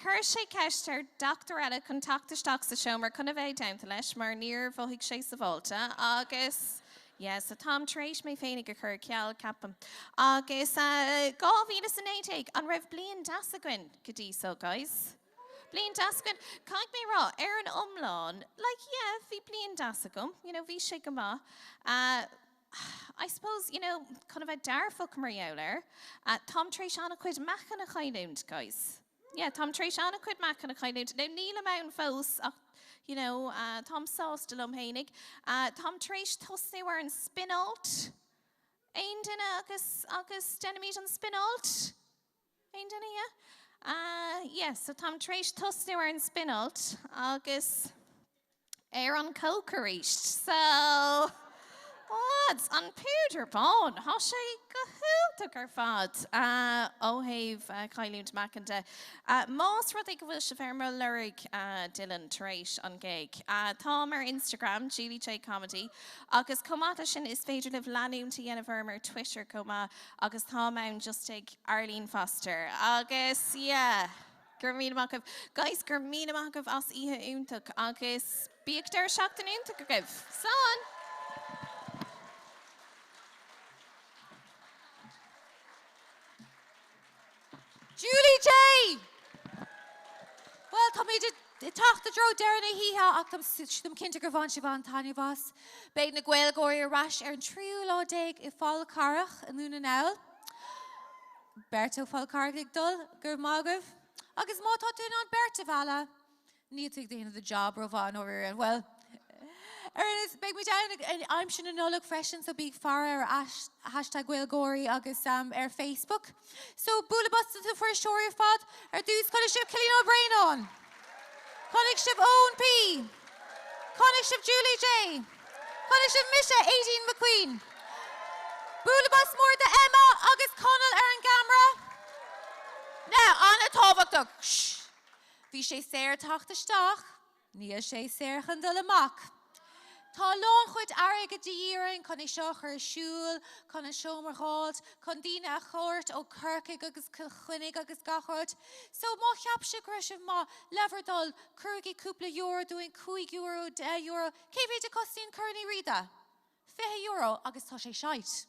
chuir sé ceist ar dochtúir eile chun teacht isteach sa seomra chun a bheith i dteannta leis mar níor mhothaigh sé sábháilte agus yeah, so táim tar éis mé féinig a chur ar ceal, ceapaim. Agus 2019, an raibh bliain deas againn go dtí so, guys? Bliain deas againn. Caithfidh mé a rá, ar an iomlán, like yeah, bhí bliain deas agam, you know, bhí sé go maith. Uh, I suppose, you know, chun a bheith dearfach mar gheall air, táim tar éis an-chuid meáchan a chailliúint, guys. Yeah, táim tar éis an-chuid meáchan a chailliúint. Now, nílim ann fós ach, you know, táim sásta liom fhéinig. Táim tar éis tosnú ar an spionáilt. Aon duine agus, agus déanaimid an spionáilt? Aon duine, yeah? Uh, yeah, so táim tar éis tosnú ar an spionáilt agus ar an coke arís. So, lads, an púdar bán, tá sé go hiontach ar fad uh, ó thaobh uh, cailliúint meáchain de. Uh, más rud é go bhfuil sibh ar mo lorg uh, Dylan tar éis an gig, uh, táim ar Instagram, Julie J Comedy, agus chomh maith leis sin is féidir libh leanúint a dhéanamh orm ar Twitter chomh maith agus táim ann just ag Arlene Foster agus yeah go raibh míle maith agaibh. Guys, go raibh míle maith agaibh as oíche iontach agus bíodh deireadh seachtaine iontach agaibh. Slán! Julie J! Bhuel, táimid ag teacht i dtreo deireadh na hoíche ach táim cinnte gur bhain sibh an-taitneamh as. Beidh na Gaeilgeoirí ar ais ar an tríú lá déag i Fál Carrach i nDún na nGall. Beirt ó Fál Carrach ag dul, go raibh maith agaibh. Agus má tá tú in ann beirt a mhealladh, Níl tú ag déanamh do job rómhaith i ndáiríre. Bhuel, ar aon nós, beidh muid ann aimsir na Nollag freisin, so bí ag faire ar hashtag Gaeilgeoirí agus ar Facebook. So, bualadh bos do na fuirseoirí ar fad. Ar dtús, chonaic sibh Cillian Ó Braonáin. Chonaic sibh Eoin P. Chonaic sibh Julie J. Chonaic sibh mise, Aideen McQueen. Bualadh bos mór do Emma agus Conall ar an gceamara. Now, an-tábhachtach. Shh! Bhí sé saor teacht isteach, níl sé saor chun dul amach. Tá a lán-chuid airgid de dhíth orainn chun é seo a chur ar siúl, chun an seomra a dh'fháilt, chun daoine a thabhairt ó Corcaigh agus Cill Chainnigh agus gach áit. So má cheap sibh go raibh sibh maith, le bhur dtoil, cuirigí cúpla euro dúinn, €5, €10, cé mhéid a cosnaíonn Corn Uí Riada? €20 agus tá sé shite.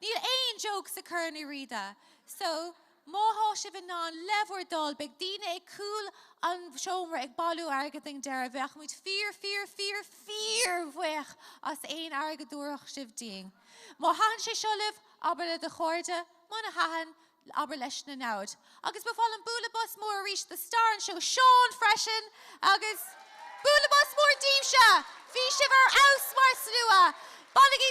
Níl aon joke sa Corn Uí Riada. So, má thá sibh in ann, le bhur dtoil, beidh daoine ag cúl an seomra ag bailiú airgid ag an deireadh, bheadh muid fíor, fíor, fíor, fíor bhuíoch as aon airgead a dtabharfadh sibh dínn. Má thaitin sé seo libh, abair le do chairde, muna thaitin, abair leis na namhaid. Agus ba mhaith liom bualadh bos mór arís do star an seó, Seán freisin, agus bualadh bos mór daoibhse! Bhí sibh ar fheabhas mar slua! Bainigí.